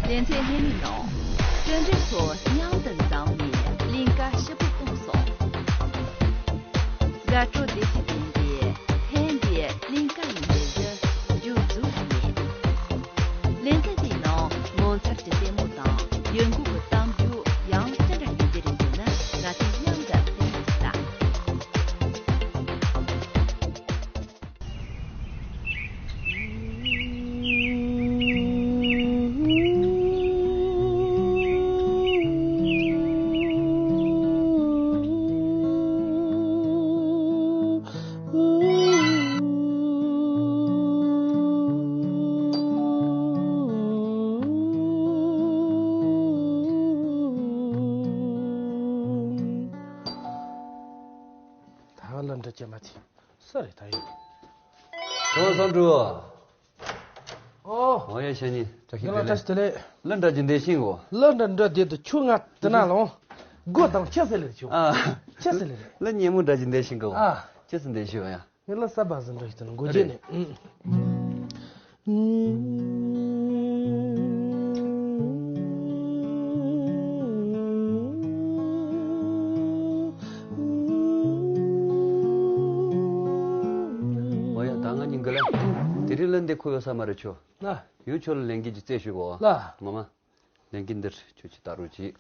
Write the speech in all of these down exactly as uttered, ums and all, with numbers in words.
ལེ་ཚན་སྔོན་མའི་ནང་། སྐུ་མགྲོན་ཚོ་མཉམ་དུ་འཛོམས་ནས་གླིང་ག་ཞིབ་པོ་གཏོང་སོང་། དགའ་སྤྲོ་བདེ་སྐྱིད་ལྡན་པའི་ལྷན་རྒྱས་གླིང་ག་ཡི་ལས་གཞི་མཇུག་རྫོགས་ཟིན་ཡོད། ལེ་ཚན་དེའི་ནང་ངོ་མཚར་གྱི་ལྟད་མོ་དང་ཡོད་འགུག་གི་གཏམ་རྒྱུད་ཡང་ཅི་འདྲ་ཡོད་རྒྱུ་རེད་ཟེར་ན། ང་ཚོས་མཉམ་དུ་གསན་རོགས་གནང་། ད་ག་ལ་འདྲ་ཅན་མ་ཚིག་ས་རེད་ད་ཡིན། ཁོང་སང་འགྲོ། ཨོ། ཨོ་ཡ་ཤ་ཉི་བཀྲ་ཤིས་བདེ་ལེགས། བཀྲ་ཤིས་བདེ་ལེགས། ལ་འདྲ་ཅི་འདེ་ཤིང་གོ། ལ་འདྲ་འདྲ་བདེ་དུ་ཆུ་ང་དེ་ན་ལོང་། སྒོ་དང་ཁྱི་སེ་ལེ་ཆུ། ཨ། ཁྱི་སེ་ལེ་རེད། ལ་ཉེ་མོ་འདྲ་ཅི་འདེ་ཤིང་གོ། ཨ། ཁྱི་སེ་འདེ་ཤིང་ཡ། ངས་ལ་ས་བ་ཟིན་འདྲ་ཞིག་དེ་ན་སྒོ་རྗེས་ནས། ཨུ། ཨོ་ཡ་ད་ང་གཉིས་འགལ་ལ། དེ་རིང་ལ་འདི་ཁོ་ཡོད་ས་མ་རེད་ཆོ། ལ། ཡུལ་ཆོ་ལ་ལེན་གྱི་ཅི་རྩེ་ཞུ་གོ། ལ། ངོ་མ། ལེན་གྱི་འདིར་ཁྱོད་ཀྱིས་ལྟ་རོགས་གྱིས།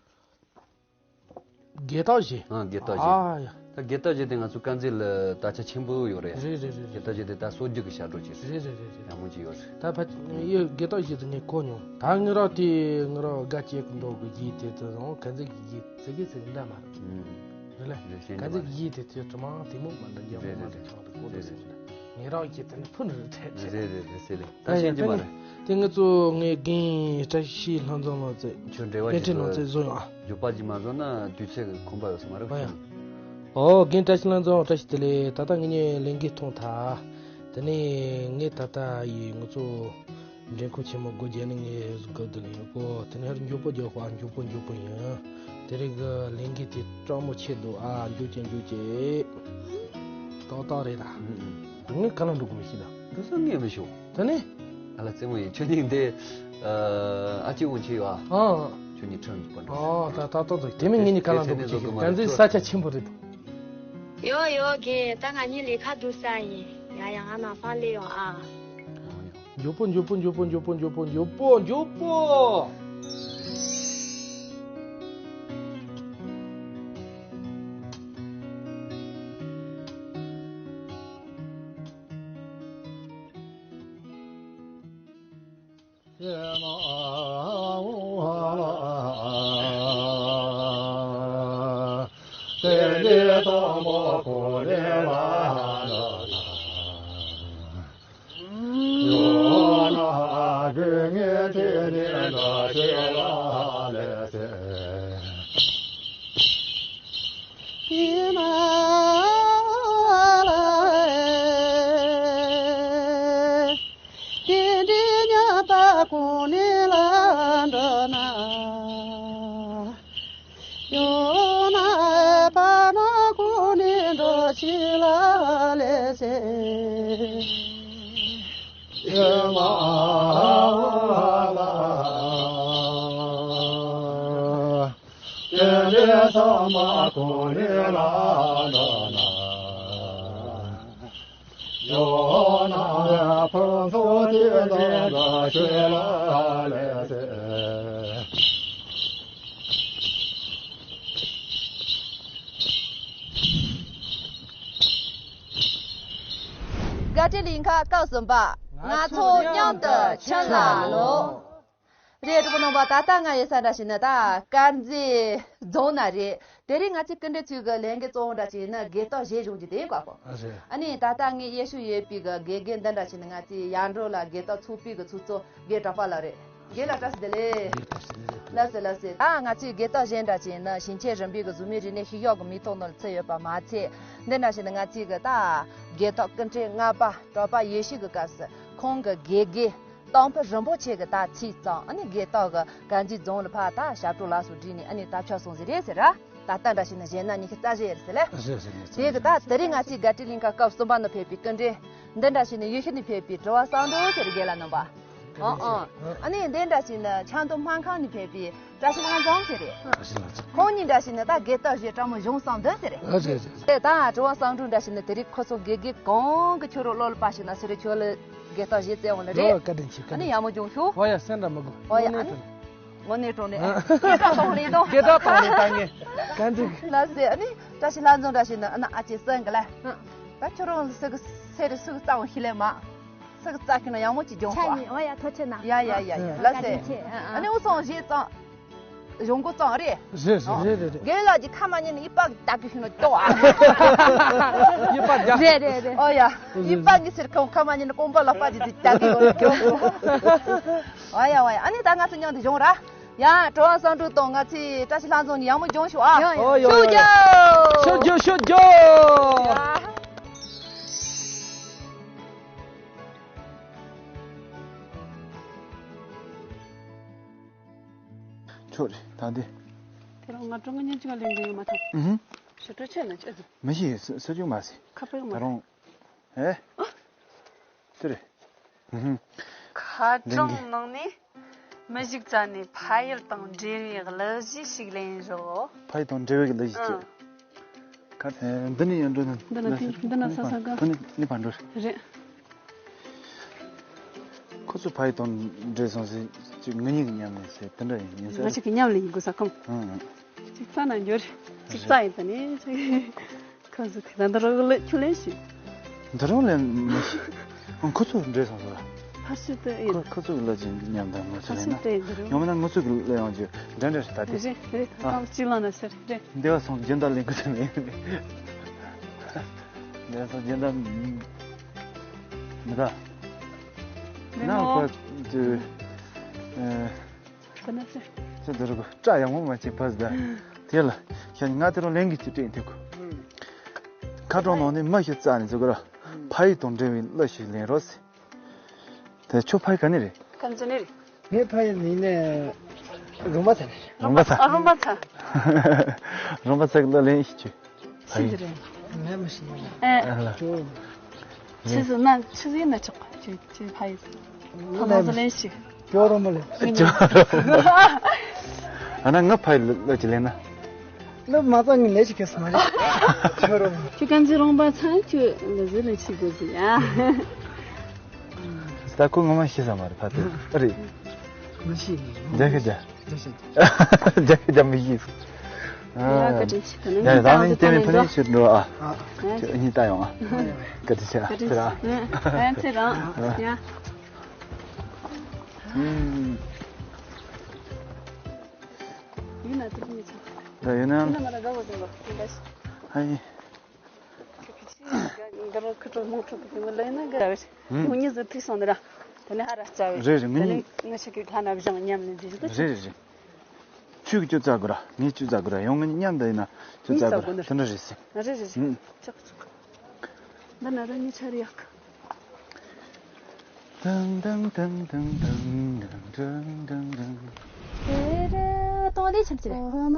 དགེ་རྟགས་བཞི། ཨ་དགེ་རྟགས་བཞི། ཨ་ཡ། ད་དགེ་རྟགས་བཞི་དེ་ང་ཚོ་དཀར་མཛེས་ལ་དར་ཆ་ཆེན་པོ་ཡོད་རེད། རེད་རེད་རེད་རེད། དགེ་རྟགས་བཞི་དེ་ད་སྲོལ་རྒྱུན་གྱི་ཞབས་བྲོ་ཅིག་རེད། རེད་རེད་རེད་རེད། ཡག་མོ་ཅིག་ཡོད་རེད། ད་ཕ་ཡི་དགེ་རྟགས་བཞི་དེ་ངས་གོ་མྱོང་། ད་ངེད་རང་དེ་ངེད་རང་དགའ་སྐྱེ་གི་འགྲོ་གི་གཞི་དེ་ཚོ་རང་དཀར་མཛེས་ཀྱི་གཞི་ཚིག་གི་ཚིག་འདྲ་མ་རེད། ཨུམ། རེད་ལ། རེད་ཤེས་དཀར་མཛེས་ཀྱི་གཞི་དེ་ཚོ་དྲི་མ་དེ་མོ་མ་འདྲ་རྒྱ་མོ་མ་འདྲ་ཆགས་འདུག་གོ་འདུག་ཟེར་གྱི་འདུག་ངེད་རང་གི་དེ་ནི་ཕུ་ནི་རེད་དྲན་དྲན། རེད་རེད་རེད་ཟེར་ལེ། ད་ཨ་ཡ་ཤེས་ཀྱི་མ་རེད། དེ་ང་ཚོ་ངའི་རྒན་བཀྲ་ཤིས་ལྷ་འཛོམས་ལགས་ཚེ། ཁྱོད་འབྲེལ་བ་བཀྲ་ཤིས་ཞིག་ལྷ་འཛོམས་ཚེ་བཟོ་ཡོང་ཨ། མགྱོགས་པ་ཅིག་མ་བཟོ་ན་དུས་ཚོད་ཀྱི་ཁོམ་པ་ཡོད་ས་མ་རེད། ཨ་ཡ། ཁྱོད། ཨོ་རྒན་བཀྲ་ཤིས་ལྷ་འཛོམས་བཀྲ་ཤིས་བདེ་ལེགས། ད་ལྟ་ངེད་གཉིས་ལས་འགུལ་ཐོང་ཐལ། དེ་ནས་ངས་ད་ལྟ་ཡི་ང་ཚོ། འདྲེན་ཁུལ་ཆེན་མོ་སྒོ་རྒྱག་ནི་ངས་སྒོ་དེ་ལ་ཡོད་གོ། དེ་ནས་ཧར་མགྱོགས་པོ་མགྱོགས་པོ་མགྱོགས་པོ་མགྱོགས་པོ་ཡིན། དེ་རིང་གི་ལས་འགུལ་དེ་སྤྲང་མོ་ཆེ་འདུག་ཨ། མགྱོགས་ཀྱི་མགྱོགས་ཀྱི། ཏག་ཏག་རེད་ད། ཨུ་ཨུ། ངས་ག་ལ་འགྲོ་གི་མི་ཤེས་ད། དེ་སང་ངས་མི་ཤེས། དེ་ནས། ཨ་ལ་རྩེད་མོ་ཡིན་ཁྱོད་ཉིད་འདི། ཨ་ཅེ་འོང་ཆེ་ཡོད་ཨ། ཨ། ཁྱོད་ཉིད་ཁྲིམས་ཀྱི་པ་འགྲོ། ཨ་ད་ད་ཏོག་ཙམ་དེ་མིན་ངས་ནི་ག་ལ་འགྲོ་གི་ཤེས་ཤེས་ད་འཛིན་ས་ཆ་ཆེན་པོ་རེད་དོ། ཡོ་ཡོ་གི་ད་ང་གཉིས་ལས་ཁ་འདུག་ས་ཡིན། ཡ་ཡ་ང་ནང་ཕར་སླེབས་ཡོང་ཨ། མགྱོགས་པོ་མགྱོགས་པོ། དགའ་སྤྲོའི་གླིང་ག་སྐབས་གསུམ་པ། ང་ཚོ་མཉམ་དུ་ཕྱིན་ལ་ལོ། རེད། གྲོགས་པོ་རྣམ་པ། ད་ལྟ་ང་ཡོད་ས་འདྲ་ཞིག་ནི་ད་དཀར་མཛེས་རྫོང་ན་རེད། དེ་རིང་ང་ཚོའི་སྐུ་མགྲོན་ཚོའི་གི་ལས་འགུལ་གཙོ་བོ་འདྲ་ཞིག་ནི་དགེ་རྟགས་བཞེས་བྱུང་རྒྱུ་དེ་ཡིན་གོ། ཨ་རེད། ཨ་ནི་ད་ལྟ་ངའི་གཡས་ཕྱོགས་ཡོད་པའི་གི་དགེ་རྒན་འདི་འདྲ་ཞིག་ནི་ང་ཚོའི་ཡར་འབྲོག་ལ་དགེ་རྟགས་ཚོགས་པའི་གི་ཚོགས་གཙོ་དགེ་གྲགས་པ་ལགས་རེད། དགེ་ལགས་བཀྲ་ཤིས་བདེ་ལེགས། ལགས་སོ་ལགས་སོ། ད་ང་ཚོའི་དགེ་རྟགས་གཞན་འདྲ་ཞིག་ནི་ཞིང་ཆེན་རིམ་པའི་གི་གཟུགས་མེད་རིག་གནས་ཤེས་བྱ་གི་མིང་ཐོག་ནང་ཚུད་ཡོད་པ་མ་ཚད། འདི་འདྲ་ཞིག་ནི་ང་ཚོའི་གི་ད་དགེ་རྟགས་སྐུ་ཕྲེང་ལྔ་པ་གྲགས་པ་ཡེ་ཤེས་ཀྱི་སྐབས་སུ་ཁོང་གི་དགེ་རྒན་དང་ཕུ་རིན་པོ་ཆེ་གི་ད་ཚིག་ཙང་ཨ་ནི་དགེ་རྟགས་གི་དཀར་མཛེས་རྫོང་ལ་ཕར་ད་ཞབས་བྲོ་ལ་སོགས་བསྒྲིགས་ནས་ཨ་ནི་ད་ཆ་སོང་ཟིག་རེད་ཟེར་ར། ད་ལྟ་འདྲ་ཞིག་ནི་གཞན་ན་ཉི་ཤུ་རྩ་བཞི་ཡོད་ཟེར་ལེ། རེད་རེད་རེད། དེ་གི་ད་དེ་རིང་ང་ཚོའི་དགའ་སྤྲོའི་གླིང་ག་སྐབས་གསུམ་པ་ནང་ཕེབས་པའི་སྐུ་མགྲོན་འདི་འདྲ་ཞིག་ནི་ཡུལ་ཤུལ་ནས་ཕེབས་པའི་དྲི་བ་བསམ་འགྲོ་ཟེར་རྒན་ལགས་རྣམ་པ། ཨང་ཨང་། ཨ་ནི་འདི་འདྲ་ཞིག་ནི་ཆབ་མདོ་སྨར་ཁམས་ནས་ཕེབས་པའི་བཀྲ་ཤིས་ལྷ་འཛོམས་ཟེར་རེད། བཀྲ་ཤིས་ལྷ་འཛོམས། ཁོང་གཉིས་འདྲ་ཞིག་ནི་ད་སྒེར་སྟོབས་ཞེ་དྲག་མོ་གཞུང་བསམ་འདོན་ཟེར་རེད། ཨ་ཟེར་ཟེར། དེ་ད་གྲུབ་དབང་བསམ་འགྲུབ་འདྲ་ཞིག་ནི་དེ་རིང་ཁོ་ཚོ་དགེ་རྒན་གང་གི་ཁྱོད་རང་བློ་ལ་བབས་ཤིག་ན་ཟེར་རེད། ཁྱོད་ལ་སྒེར་སྟོབས་ཞེ་བཙལ་འོང་ལ་རེད། ཨ་བཀའ་དྲིན་ཆེ། ཨ་ནི་ཡག་མོ་སྦྱོང་ཤོག་ཨོ་ཡ་སེམས་ཁྲལ་མི་དགོས། ཨོ་ཡ་ཨ་ནི། དངོས་གནས་དྲང་གནས། སྐད་གྲགས་གཏོང་ལེན་དང་། སྐད་གྲགས་གཏོང་ལེན་དང་ངས་ག་འདྲ། ལ་ཟེར། ཨ་ནི་བཀྲ་ཤིས་ལྷ་འཛོམས་འདྲ་ཞིག་ནི་ཨ་ན་ཨ་ཅེ་སེང་གི་ལ། ད་ཁྱོད་རང་ལ་སུ་གི་སེ་རི་སུ་གི་རྩ་བ་ཤི་ལེ་མ། ས་གི་རྩ་ཁྱོད་ན་ཡག་མོ་ཅིག་སྦྱོང་ཆ་ཤོག་ཨ། ཉིན་ཨོ་ཡ་ཐོ་ཆེ་ན། ཡ་ཡ་ཡ་ཡ་ལ་ཟེར། ཨ་ནི་འུ་ཚང་གཞས་ཙང་། གཞུང་གོ་ཙང་རེད། རེད་རེད་རེད་རེད། རྒན་ལགས་ཀྱི་ཁ་མ་ཉན་ནི་ཡི་པགས་ཀྱི་རྒྱག་གི་ཤི་ནོ་ཅོག་ཨ། ཡི་པགས་རྒྱག་རེད་རེད་རེད། ཨོ་ཡ། ཡི་པགས་ཀྱི་ཟེར་ཁོང་ཁ་མ་ཉན་ནི་ཀོང་པ་ལ་པགས་ཀྱི་རྒྱག་གི་ཡོད་ཅོག་ཨོ་ཡ་ཨོ་ཡ། ཨ་ནི་ད་ང་ཚོ་མཉམ་དུ་སྦྱོང་ར། ཡ་གྲུབ་དབང་བསམ་འགྲུབ་དང་ང་ཚོའི་བཀྲ་ཤིས་ལྷ་འཛོམས་ནི་ཡག་མོ་སྦྱོང་ཤོག་ཨ། ཡོ་ཡོ་ཤུགས་ཡོ་ཡོ། རྒྱོབ། ཤུགས་རྒྱོབ་ཤུགས་རྒྱོབ། ཡ། ཆོག་རེད་ད་འདི། དེ་རིང་ང་ཀྲུང་གོ་ཉིན་གཅིག་ལ་ལེན་གི་ཡོད་མ་ཐག་ཨུ་ཧུ། ཞུ་སྤྲོད་བྱས་ན་ཅི་ཟེར། མི་ཤེས་ས་ཆུང་མ་ཟེར། ཁ་པར་མ་ད་རུང་། ཨེ། དེ་རེད། ཨུ་ཧུ། ཁ་གྲངས་ནང་ནས་མི་ཞིག་རྩ་ནས་ཕ་ཡུལ་དང་འབྲེལ་བའི་གླུ་གཞས་ཤིག་ལེན་རོགས། ཕ་ཡུལ་དང་འབྲེལ་བའི་གླུ་གཞས་ཅིག་ཨང་། ཁ། ཨེ། འདི་ནས་ཡར་འགྲོ་ན། འདི་ན་དེ་འདི་ན་ས་ས་ག་ཁོ་ནི་ནི་བར་འགྲོ། རེད། ཁོ་ཚོ་ཕ་ཡུལ་དང་འདྲེས་སོང་ཟེར་ཅིག་ང་གཉིས་ཀྱི་མཉམ་ལས་ཟེར་དེ་འདྲ་ཡིན་ཡིན་ཟེར། ང་ཅག་གི་མཉམ་ལས་ཡིན་དགོས་ས་ཁོམ། ཨང་ཨང་། ཅིག་རྩ་ན་འགྱུར། ཅིག་རྩ་ཡིན་ད་ནི་ཅིག་ཁོ་ཚོ་གི་ད་འདི་རོགས་ལ་ཁྱོད་ལེན་ཞུ། འདི་རོགས་ལེན་མི་ཤེས། ཁོ་ཚོ་འདྲེས་སོང་ཟེར། ཕར་ཚུར་དུ་ཡིན། ཁོ་ཁོ་ཚོ་གི་ལ་ཅིག་མཉམ་དང་ང་ཚོ་ཕར་ལེན་ན། ཚུར་དུ་ཡིན་འདི་རོགས། ཡང་མིན་ན་ང་ཚོ་གི་ལ་ཡང་ཅིག་འདྲ་འདྲ་ཞིག་ད་དེ། རེད་རེད། ཨ། ཏང་གཅིག་ལ་ན་ཟེར་རེད། འདི་བ་སོང་སྦྱིན་བདག་ལེན་དགོས་ས་མེད། འདི་བ་སོང་སྦྱིན་བདག་མི་ད། ན་ཁོ་ཚོས། ཨ། ཁོ་ན་ཚེ། ཚེ་འདི་རུ་སྐྲ་ཡག་མོ་མ་བྱེད་པ་ཟེར། དེ་ལ་ཁྱེད་ང་དེ་རུ་ལེན་གི་ཅི་སྤྲད་འདུག་ཁ་གྲོང་ནང་ནས་མ་ཤི་རྩ་ནས་ཟེར་གི་ར། ཕ་ཡུལ་དང་འབྲེལ་བའི་གླུ་ཞིག་ལེན་རོགས་ཟེར། དེ་ཁྱོད་ཕ་ཡུལ་ག་ནས་རེད། ག་ནས་རེད། ངའི་ཕ་ཡུལ་ནི་ནས་རོང་པ་ཚ་རེད། རོང་པ་ཚ། ཨ། རོང་པ་ཚ། རོང་པ་ཚ་གི་གླུ་ལེན་ཤི་ཆུ། ཕ་ཡུལ། ཤི་རེད། ངས་མི་ཤེས། ཨེ། ཨ་ལ། ཆུ་ཟི་ན་ཆུ་ཟི་ན་ཆོག་ཆུ་ཆུ་ཕ་ཡུལ། ད་ལོ་ཟི་ལེན་ཤི། ཅོ་རོ་མོ་ལེ། ཅོ་རོ་མོ། ཨ་ན་ང་ཕ་ཡུལ་ལ་ཅི་ལེན་ན། ལོ་མ་ཚང་ངི་ལས་ཅི་གེ་སི་མ་རེད། ཅོ་རོ་མོ། ཁྱོད་གང་ཚེ་རོང་པ་ཚང་ཁྱོད་ལོ་ཟི་ལེན་ཤི་དགོས་ཟི་ཡ། ད་ཁོ་ངོ་མ་ཤེས་ས་མ་རེད་ཕ་དེ། ཨ་རེད། མ་ཤེས་ངས། རྒྱ་ཤ་རྒྱ། རྒྱ་ཤ་རྒྱ། རྒྱ་ཤ་རྒྱ་མི་ཤེས། ཡ་བཀའ་དྲིན་ཆེ། ད་ནི་ཡ་ད་ནི་ལྟད་མོ་ཕུ་ནི་ཕྱིར་འགྲོ་ཨ། ཁྱོད་གཉིས་ལྟ་ཡོང་ཨ། བཀའ་དྲིན་ཆེ་ཨ། བཀའ་དྲིན་ཆེ། ཨ་ཚེ་རང་། ཡ། ཡིན་ན་དེ་ཕུ་ནི་ཆ། ད་ཡིན་ན། ཡིན་ན་ང་ལ་དགའ་བོ་དེ་བ་དེ་འདྲ་ཞིག་ཧའི། འདི་རུ་ཁུ་ཁྲོ་མོ་ཁྲོ་གི་མི་ལེན་ན་དགའ་བས། ངོ་གཉིས་ཟིག་ཐུག་སོང་ནི་ར། དེ་ནས་ཧ་ར་སྐྱ་བས། རེད་རེད། ངོ་གཉིས། ངི་ཆུ་གི་ཁ་ན་བཞེངས་མཉམ་ལེན་འདི་ཞིག་ཏུ། རེད་རེད་རེད། ཁྱོད་ཀྱི་ཅུ་རྩ་དགོས་ར། ངས་ཅུ་རྩ་དགོས་ར། ཡང་ངོ་གཉིས་མཉམ་དུ་ཡིན་ན་ཅུ་རྩ་དགོས་ར། དེ་འདྲ་རེད་ཟེར། རེད་རེད་རེད། ཆོག་ཆོག་འདི་ན་ར་ངི་ཆ་རེ་ཡག་དང་དང་དང་དང་དང་དང་དང་དང་། དེ་རེད། གཏོང་ལེ་ཆམ་ཆི་རེད།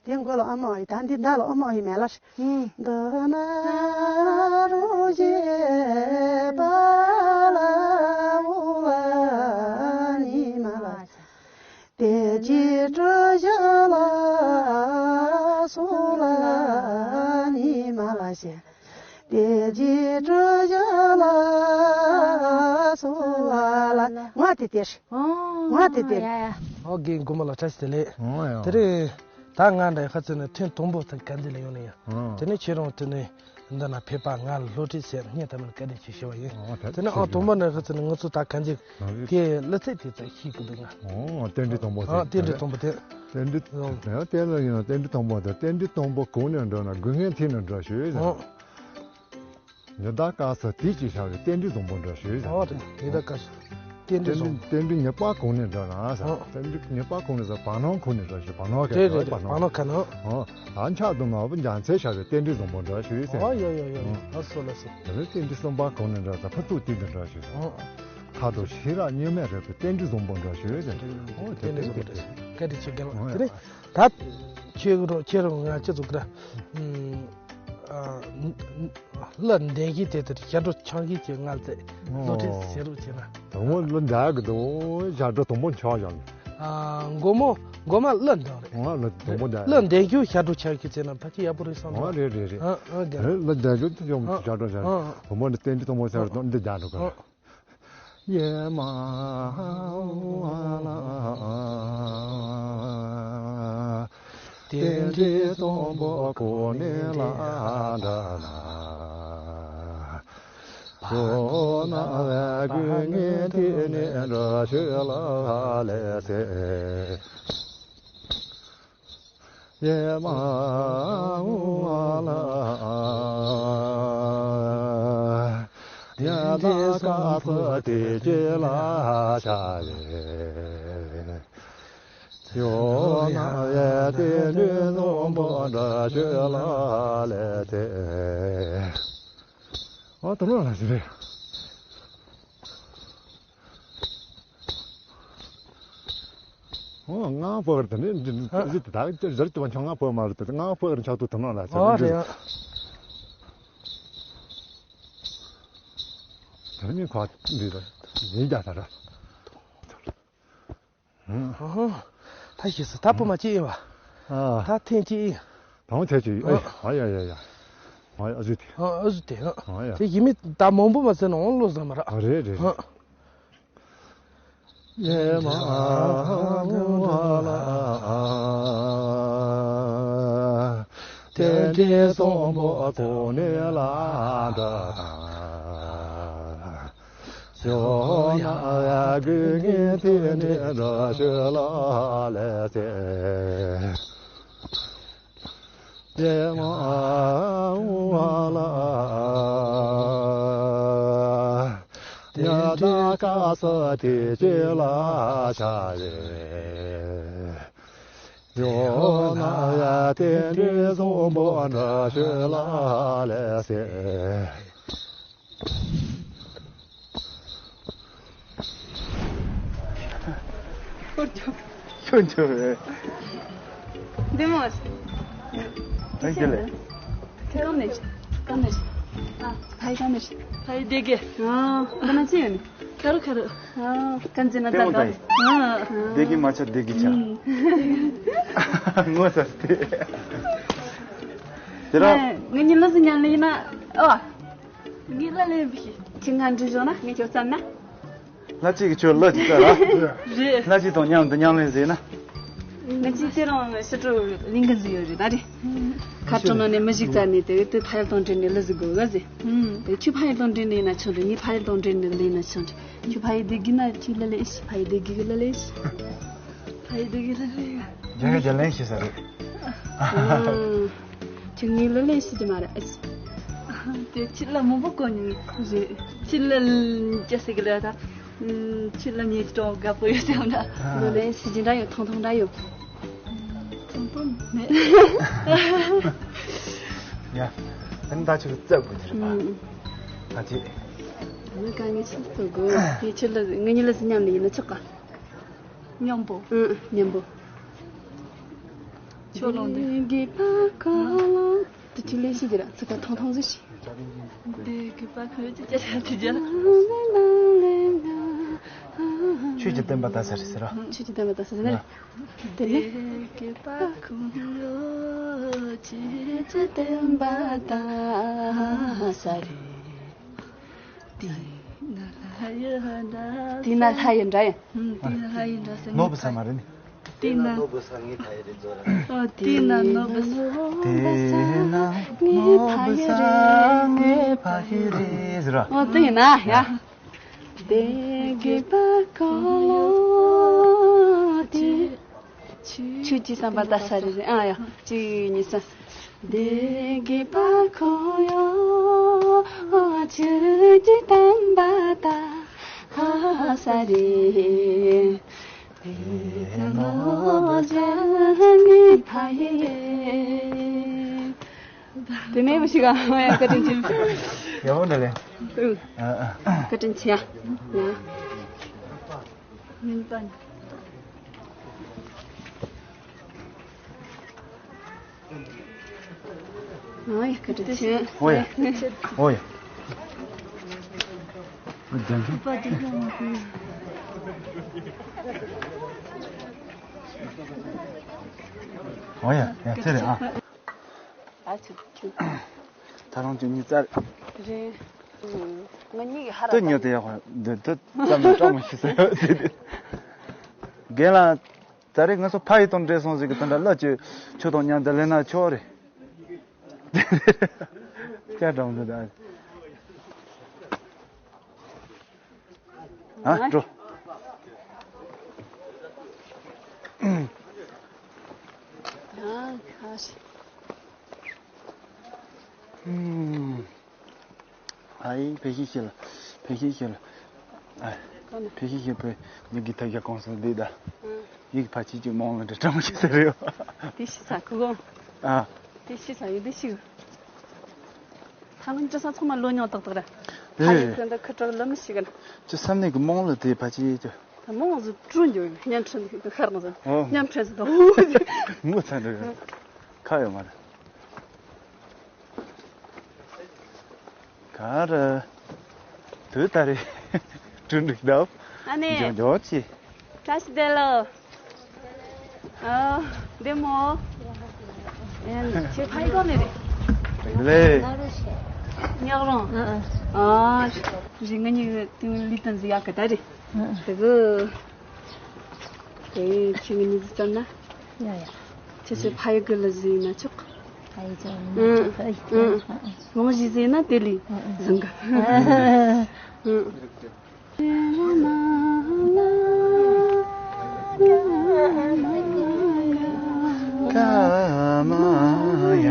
དེ་མགོ་ལ་ཨ་མ་ཨི། ད་འདི་མདའ་ལ་ཨ་མ་ཨི་མེ་ལ། འདི་ན་རུ་ཞེས་པ་ལ་འུ་ལ་ཉི་མ་ལ། དེ་ཅི་ཀྲུ་ཞི་ལ་སུ་ལ་ཉི་མ་ལ་ཞེས། དེ་ཅི་ཀྲུ་ཞི་ལ་སུ་ལ་ལ། ང་དེ་དེར། ང་དེ་དེར། ཡ་ཡ། ཨོ་རྒན་མགོ་མ་ལ་བཀྲ་ཤིས་བདེ་ལེགས། ཨོ་ཡ། དེ་རིང་ད་ང་འདྲ་ཁ་ཚོད་ནི་ཐེངས་དང་པོ་ཐག་དཀར་མཛེས་ལ་ཡོང་ནི་ཡིན། ཨོ། དེ་ནས་ཁྱེད་རང་དེ་ནས་འདི་ན་ཕེབས་པ་ང་ལ་བློ་གྲོས་བྱས་སྙིང་ཐག་པ་ནས་བཀའ་དྲིན་ཆེ་ཞུ་བ་ཡིན། ཨོ་ད་དེ་ནས་ཨོ་དང་པོ་ནས་ཁ་ཚོད་ནི་ང་ཚོ་ད་དཀར་མཛེས་དེ་གླུ་ཚིག་དེ་ཚོ་ཤེས་ཀྱི་འདུག་ང་། ཨོ་རྟེན་འབྲེལ་དང་པོ་ཨོ་རྟེན་འབྲེལ་དང་པོ་དེ། རྟེན་འབྲེལ་ཡང་དེ་ལ་ཡིན་ན་རྟེན་འབྲེལ་དང་པོ་དེ་རྟེན་འབྲེལ་དང་པོ་གང་ནས་འགྲོ་ན་དགུན་ཧེ་ཐིག་ནས་འགྲོ་ཞུ་ཡིན། ཨོ། ཉི་ཟླ་སྐར་ཚོགས་དེ་ཅིག་ཤར་བའི་རྟེན་འབྲེལ་བཟང་པོ་འདྲ་ཞུ་ཡིན། ཨོ་རེད། ཉི་ཟླ་སྐར་ཚོགས། རྟེན་འབྲེལ་བཟང་། རྟེན་འབྲེལ་ཉེས་པ་གོང་ནས་འགྲོ་ན་ཟེར། ཨ། རྟེན་འབྲེལ་ཉེས་པ་གོང་ནས་ཟེར། བར་སྣང་གོང་ནས་འགྲོ་ཞེས། བར་སྣང་ག་རེ་རེད། རེད། བར་སྣང་ག་ནི། ཨོ། ཨ། ཆགས་དུ་མ་བུ་རྒྱ་མཚན་ཤར་བའི་རྟེན་འབྲེལ་བཟང་པོ་འགྲོ་ཞུ་ཡི་ཟེར། ཨོ་ཡོ་ཡོ་ཡོ་ཡོ། ཨ་སོ་ལ་སོ། དེ་ནས་རྟེན་འབྲེལ་གསུམ་པ་གོང་ནས་འགྲོ་ཟེར། ཕུན་ཚོགས་རྟེན་འབྲེལ་འགྲོ་ཞུ་ཟེར། ཨོ། མཐར་ཐུག་ཤེས་རབ་གཉུག་མའི་རོལ་པའི་རྟེན་འབྲེལ་བཟང་པོ་འགྲོ་ཞུ་ཡི་ཟེར། ཨོ་རྟེན་འབྲེལ་བཟང་པོ་འགྲོ་ཞུ། བཀའ་དྲིན་ཆེ་རྒན་ལགས། ཨོ་དེ་ཡ། ནས་ད་ཁྱེད་རང་ཁྱེད་རང་ང་ཁྱེད་ཚོ་ག་ར། ཨ། གླུ་འདོན་མཁན་དེ་ལྟར་ཞབས་བྲོ་འཆང་མཁན་གྱི་མངལ་རྩེ་སློབ་ཁྲིད་ཟེར་རོགས་བྱས་ན། དང་པོ་གླུ་འདོན་གྱི་འདུག་ཞབས་བྲོ་དང་པོ་འཆང་ཡང་། ཨ། མགོ་མ་མགོ་མ་གླུ་འདོན་རེད། ང་གླུ་དང་པོ་འདོན། གླུ་འདོན་རྒྱུ་ཞབས་བྲོ་འཆང་རྒྱུ་བྱས་ན་ཕལ་ཆེར་ཡག་པོ་རེད་བསམ། ཨ་རེད་རེད་རེད། ཨ་ཨ་རྒན། གླུ་འདོན་རྒྱུ་དེ་ཡང་ཞབས་བྲོ་འཆང་། ཨ་ཨ། དང་པོ་ནི་རྟེན་འབྲེལ་དང་པོ་ཟེར་དང་འདི་རྒྱག་འགྲོ་གི། ཨ་ཨ། ཡེ་མ་ཧོ་ལ། རྟེན་འབྲེལ་དང་པོ་གོང་ནས་ལ་འདྲ་ན། ཡོད་ན་བས་དགོས་ངེས་དེ་ནས་འགྲོ་ཆོས་ལ་ལས་ཚེ། ཡེ་མ་ཧོ་ལ། ཡ་ད་ཀ་ཕ་དེ་ཅི་ལ་ཆ་ཡེ། ཡོད་ན་ཡ་དེ་ནི་ནོམ་པོ་འདྲ་ཆོས་ལ་ལས་དེ། ཨ་ད་ལོ་ལ་ཟེར་རེད། ཨོ། ང་ཕོ་བར་དུ་ནི་ཨ་ཟིག་ད་ཟར་དུ་བ་ཆང་ང་ཕོ་མ་རུ་དུ་ང་ཕོ་བར་ཆག་ཏུ་དུ་ནང་ལ་ཨོ་ཟེར་རེད། དེ་ནི་ཁ་འདི་ད་ཡིན་རྒྱ་ད་ར། ཨོ། ད་ཤེས་སོང་། ད་སྤུ་མ་གཅིག་ཡིན་པ། ཨ། ད་ཐེངས་གཅིག་ཡིན། ད་ཐེངས་གཅིག་ཨ། ཨ་ཡ་ཡ་ཡ། ཨ་ཡ་ཨ་ཟིག་དེ། ཨ་ཨ་ཟིག་དེ་ཨ། ཨ་ཡ། དེ་ཡིན་མིན་ད་མང་པོ་མ་ཟེར་ན་འོང་བློ་ཟ་མ་ར། ཨ་རེད་རེད་རེད། ཨ། ཡེ་མ་ཧོ་ལ། རྟེན་འབྲེལ་གསུམ་པོ་གོང་ནས་ལ་འདྲ། ཡོད་ན་ཡ་དགོས་ངེས་དེ་ནས་འགྲོ་ཆོས་ལ་ལས་ཚེ། ཡེ་མ་ཧོ་ལ། ཡ་ད་ཀ་ས་དེ་ཅི་ལ་ཆ་ཡེ། ཡོད་ན་ཡ་དེ་འདྲའི་བཟང་པོ་འདྲ་ཆོས་ལ་ལས་ཚེ། ཁྱོད་ཁྱོད་རེད། འདི་མོ། ཨ་ཀྱེ་ལེ། ཁྱེད་གང་ནས། གང་ནས། ཨ། ཕ་ཡི་གང་ནས། ཕ་ཡི་སྡེ་དགེ། ཨ། ཁ་ན་ཅི་ཡོད་ནི། ཁ་རུ་ཁ་རུ། ཨ། གང་ཅི་ན་ད་ད། ཨ། སྡེ་དགེ་མ་ཆ་སྡེ་དགེ་ཆ། ཨ། ངོ་ཚ་སྟེ། དེ་ར། ངས་ཉིན་ལ་ཟིན་ཉན་ལེ་ཡིན་ན། ཨ། ངའི་ལ་ལས་བི་ཤི། ཁྱི་ང་འདྲི་བཞག་ན་ངས་ཁྱོད་བསམ་ན། ལ་གཅིག་གི་ཁྱོད་ལ་གཅིག་ལྟ་ར། རེད། ལ་གཅིག་དང་མཉམ་དུ་མཉམ་ལས་ཟེར་ན། ང་གཅིག་དེ་རང་ཕྱི་དྲོ་གླིང་ག་ཟིག་ཡོད་རེད་ད་རེད། ཁ་དྲོ་ནང་ནས་མི་ཞིག་བཙལ་ནས་དེ་དེ་ཕ་ཡུལ་དང་འབྲེལ་ནས་ལ་ཟིག་དགོས་ག་ཟེར། དེ་ཁྱོད་ཕ་ཡུལ་དང་འབྲེལ་ནས་ཡིན་ན་ཆོག་འདྲ། ངའི་ཕ་ཡུལ་དང་འབྲེལ་ནས་ལ་ཡིན་ན་ཆོག་འདྲ། ཁྱོད་ཕ་ཡུལ་བདེ་གི་ན་ཁྱོད་ལ་ལས་ཤི། ཕ་ཡུལ་བདེ་གི་གི་ལ་ལས་ཤི། ཕ་ཡུལ་བདེ་གི་ལ་ལས་ཤི། རྒྱ་ག་རྒྱ་ལན་ཤི་ས་རེད། ཁྱོད་ངའི་ལ་ལས་ཤི་དེ་མ་རེད། དེ་ཁྱི་ལ་མང་པོ་གོ་མྱོང་། རེད། ཁྱི་ལ་ཅི་ཟེར་གི་ལ་ད། ཁྱི་ལ་ཉེས་གྲོང་དགའ་པོ་ཡོད་ཙང་ད། ལོ་ལས་སྲིད་ཇི་འདྲ་ཡོད། ཐོང་ཐོང་འདྲ་ཡོད། ཐོང་ཐོང་མེད། ཡ། ཨ་ནི་ད་ཁྱོད་ཀྱི་རྩ་དགོས་ཀྱི་རེད་པ། ཨ་ཅེ། ཨ་ནི་དཀའ་ངལ་ཆེ་ཚོ་དགོས། དེ་ཁྱི་ལ་ངེད་གཉིས་ལ་སྲིད་མཉམ་ལ་ཡིན་ན་ཆོག་ག་མཉམ་པོ། ཨང་། མཉམ་པོ། ཆོག་ལོང་དེ། དེ་ཁྱོད་ལས་ཤི་དེ་ར་ཚིག་ཁ་ཐང་ཐང་ཟིག་ཤི། དེ་གི་པ་ཁོས་ཅི་ཅི་ཅི་ཅི། ཆོས་ཀྱི་བསྟན་པ་ད་ས་རེད་ཟེར་ར། ཆོས་ཀྱི་བསྟན་པ་ད་ས་ཟེར་ན། དེ་ནི། དེ་གི་པ་ཁོས་ཆོས་ཀྱི་བསྟན་པ་ད་ས་རེད། དེ་ན་ལྷ་ཡི་འདྲ། དེ་ན་ལྷ་ཡི་འདྲ་ཡིན། ཨ། དེ་ན་ལྷ་ཡི་འདྲ་ཟེར། ནོར་བུ་ས་མ་རེད་ནི། དེ་ན་ནོར་བུ་ས་ངའི་ཕ་ཡི་རེད་ཟེར་ར། ཨ། དེ་ན་ནོར་བུ་ས། དེ་ན་ནོར་བུ་ས་ངའི་ཕ་ཡི་རེད་ཟེར་ར། ཨ། དེ་ཡིན་ན་ཡ། དེ་གི་པ་ཁོ་ལོ་དེ། ཆོས་ཀྱི་བསྟན་པ་ད་ས་རེད་ཟེར། ཨ་ཡ། གཅིག་གཉིས་གསུམ། དེ་གི་པ་ཁོ་ཡོ། ཆོས་ཀྱི་བསྟན་པ་ད་ ཁ་ས་རེ། དེ་ནོ་ཇ་ནི་ཕ་ཡེ། དེ་ནས་མི་ཞིག་ག་ཡ་བཀའ་དྲིན་ཆེ། ཡག་པོ་འདུག་ལེ། ཨ་ཨ། བཀའ་དྲིན་ཆེ་ཡ། ཡ། མིན་པ། ཨོ་ཡ། བཀའ་དྲིན་ཆེ། ཨོ་ཡ། ཨོ་ཡ། ཨོ་ཡ། ཡ་ཚེ་རེད་ཨ། ཨ་ཆུ་ཆུ། ད་རང་ཆུ་གཉིས་རྩ་རེད། རེད། ང་གཉིས་ཀྱི་ཧ་ར་ཏུ་ཉོ་དེ་ཡག་པ་འདི་ཏུ་ཙམ་ནས་སྐྲག་མ་ཤི་ཟེར་ཡོད་དེ་དེ། རྒན་ལགས། ད་རེས་ང་ཚོ་ཕ་ཡི་དང་འདྲེས་སོང་ཟིག་གི་དེ་འདྲ་བླ་ཆོས་ཆོས་དང་མཉམ་དུ་ལེན་ན་ཆོག་རེད། སྐྱ་གྲོང་ཚོ་དང་། ཨ་འགྲོ། ཨུམ། ཨ་ཡིན་ཕེ་ཤི་ཤི་ལ། ཕེ་ཤི་ཤི་ལ། ཨ། ཕེ་ཤི་ཤི་ཕེ་ཉི་གི་ཐ་ཡ་གོང་སོང་འདི་ད། ཡིག་ཕ་ཆི་ཅིག་མོང་ལ་འདྲ་གྲང་ཤི་ཟེར་རེད། དེ་ཤི་ས་ཁུ་གོ། ཨ། དེ་ཤི་ས་ཡོད་དེ་ཤི། ཐང་ཅི་ས་ཚང་མ་ལོ་ཉོག་ཏག་ཏག་ར། ཨེ། ཁ་ཡིག་ཚོན་ད་ཁུ་ཀྲོག་ལམ་ཤི་ག་ན། ཅི་བསམ་ནས་གི་མོང་ལ་དེ་ཕ་ཆི་ཅི། ད་མོང་ཟུ་ཀྲུང་འཇོག་ཡོད་ཉམ་ཕྲན་དུ་ཁར་ན་ཟུ། ཨོ། ཉམ་ཕྲན་ཟུ་དང་། ངུ་ཚ་འདྲ་ཡོད། ཁ་ཡོད་མ་རེད། ག་རེ། དུས་ད་རེས་གྲུ་འགྲིག་འདུག་ཨ་ནེ། འཇོག་འཇོག་ཅི། བཀྲ་ཤིས་བདེ་ལེགས། ཨ། བདེ་མོ། ཨེ། ཁྱེད་ཕ་ཡུལ་གང་ནས་རེད། རེད་ལེ། ཉག་རོང་། ཨ། རི་ང་གཉིས་དུས་ལི་ཏན་ཟི་ཡག་གི་ད་རེད། དེ་གི། དེ་ཁྱེད་ངའི་མི་ཚེ་ཙམ་ན། ཡ་ཡ། ཁྱེད་ཚོའི་ཕ་ཡུལ་གི་ལ་ཟིན་ན་ཆོག་ཕ་ཡུལ་ཙམ་ན་ཆོག་ཨང་། ཨང་། ལོང་ཞིག་ཟིན་ན་དེ་ལི་ཨང་ཨང་ཟིན་གི་ཨང་། ཀ་མ་ཡ།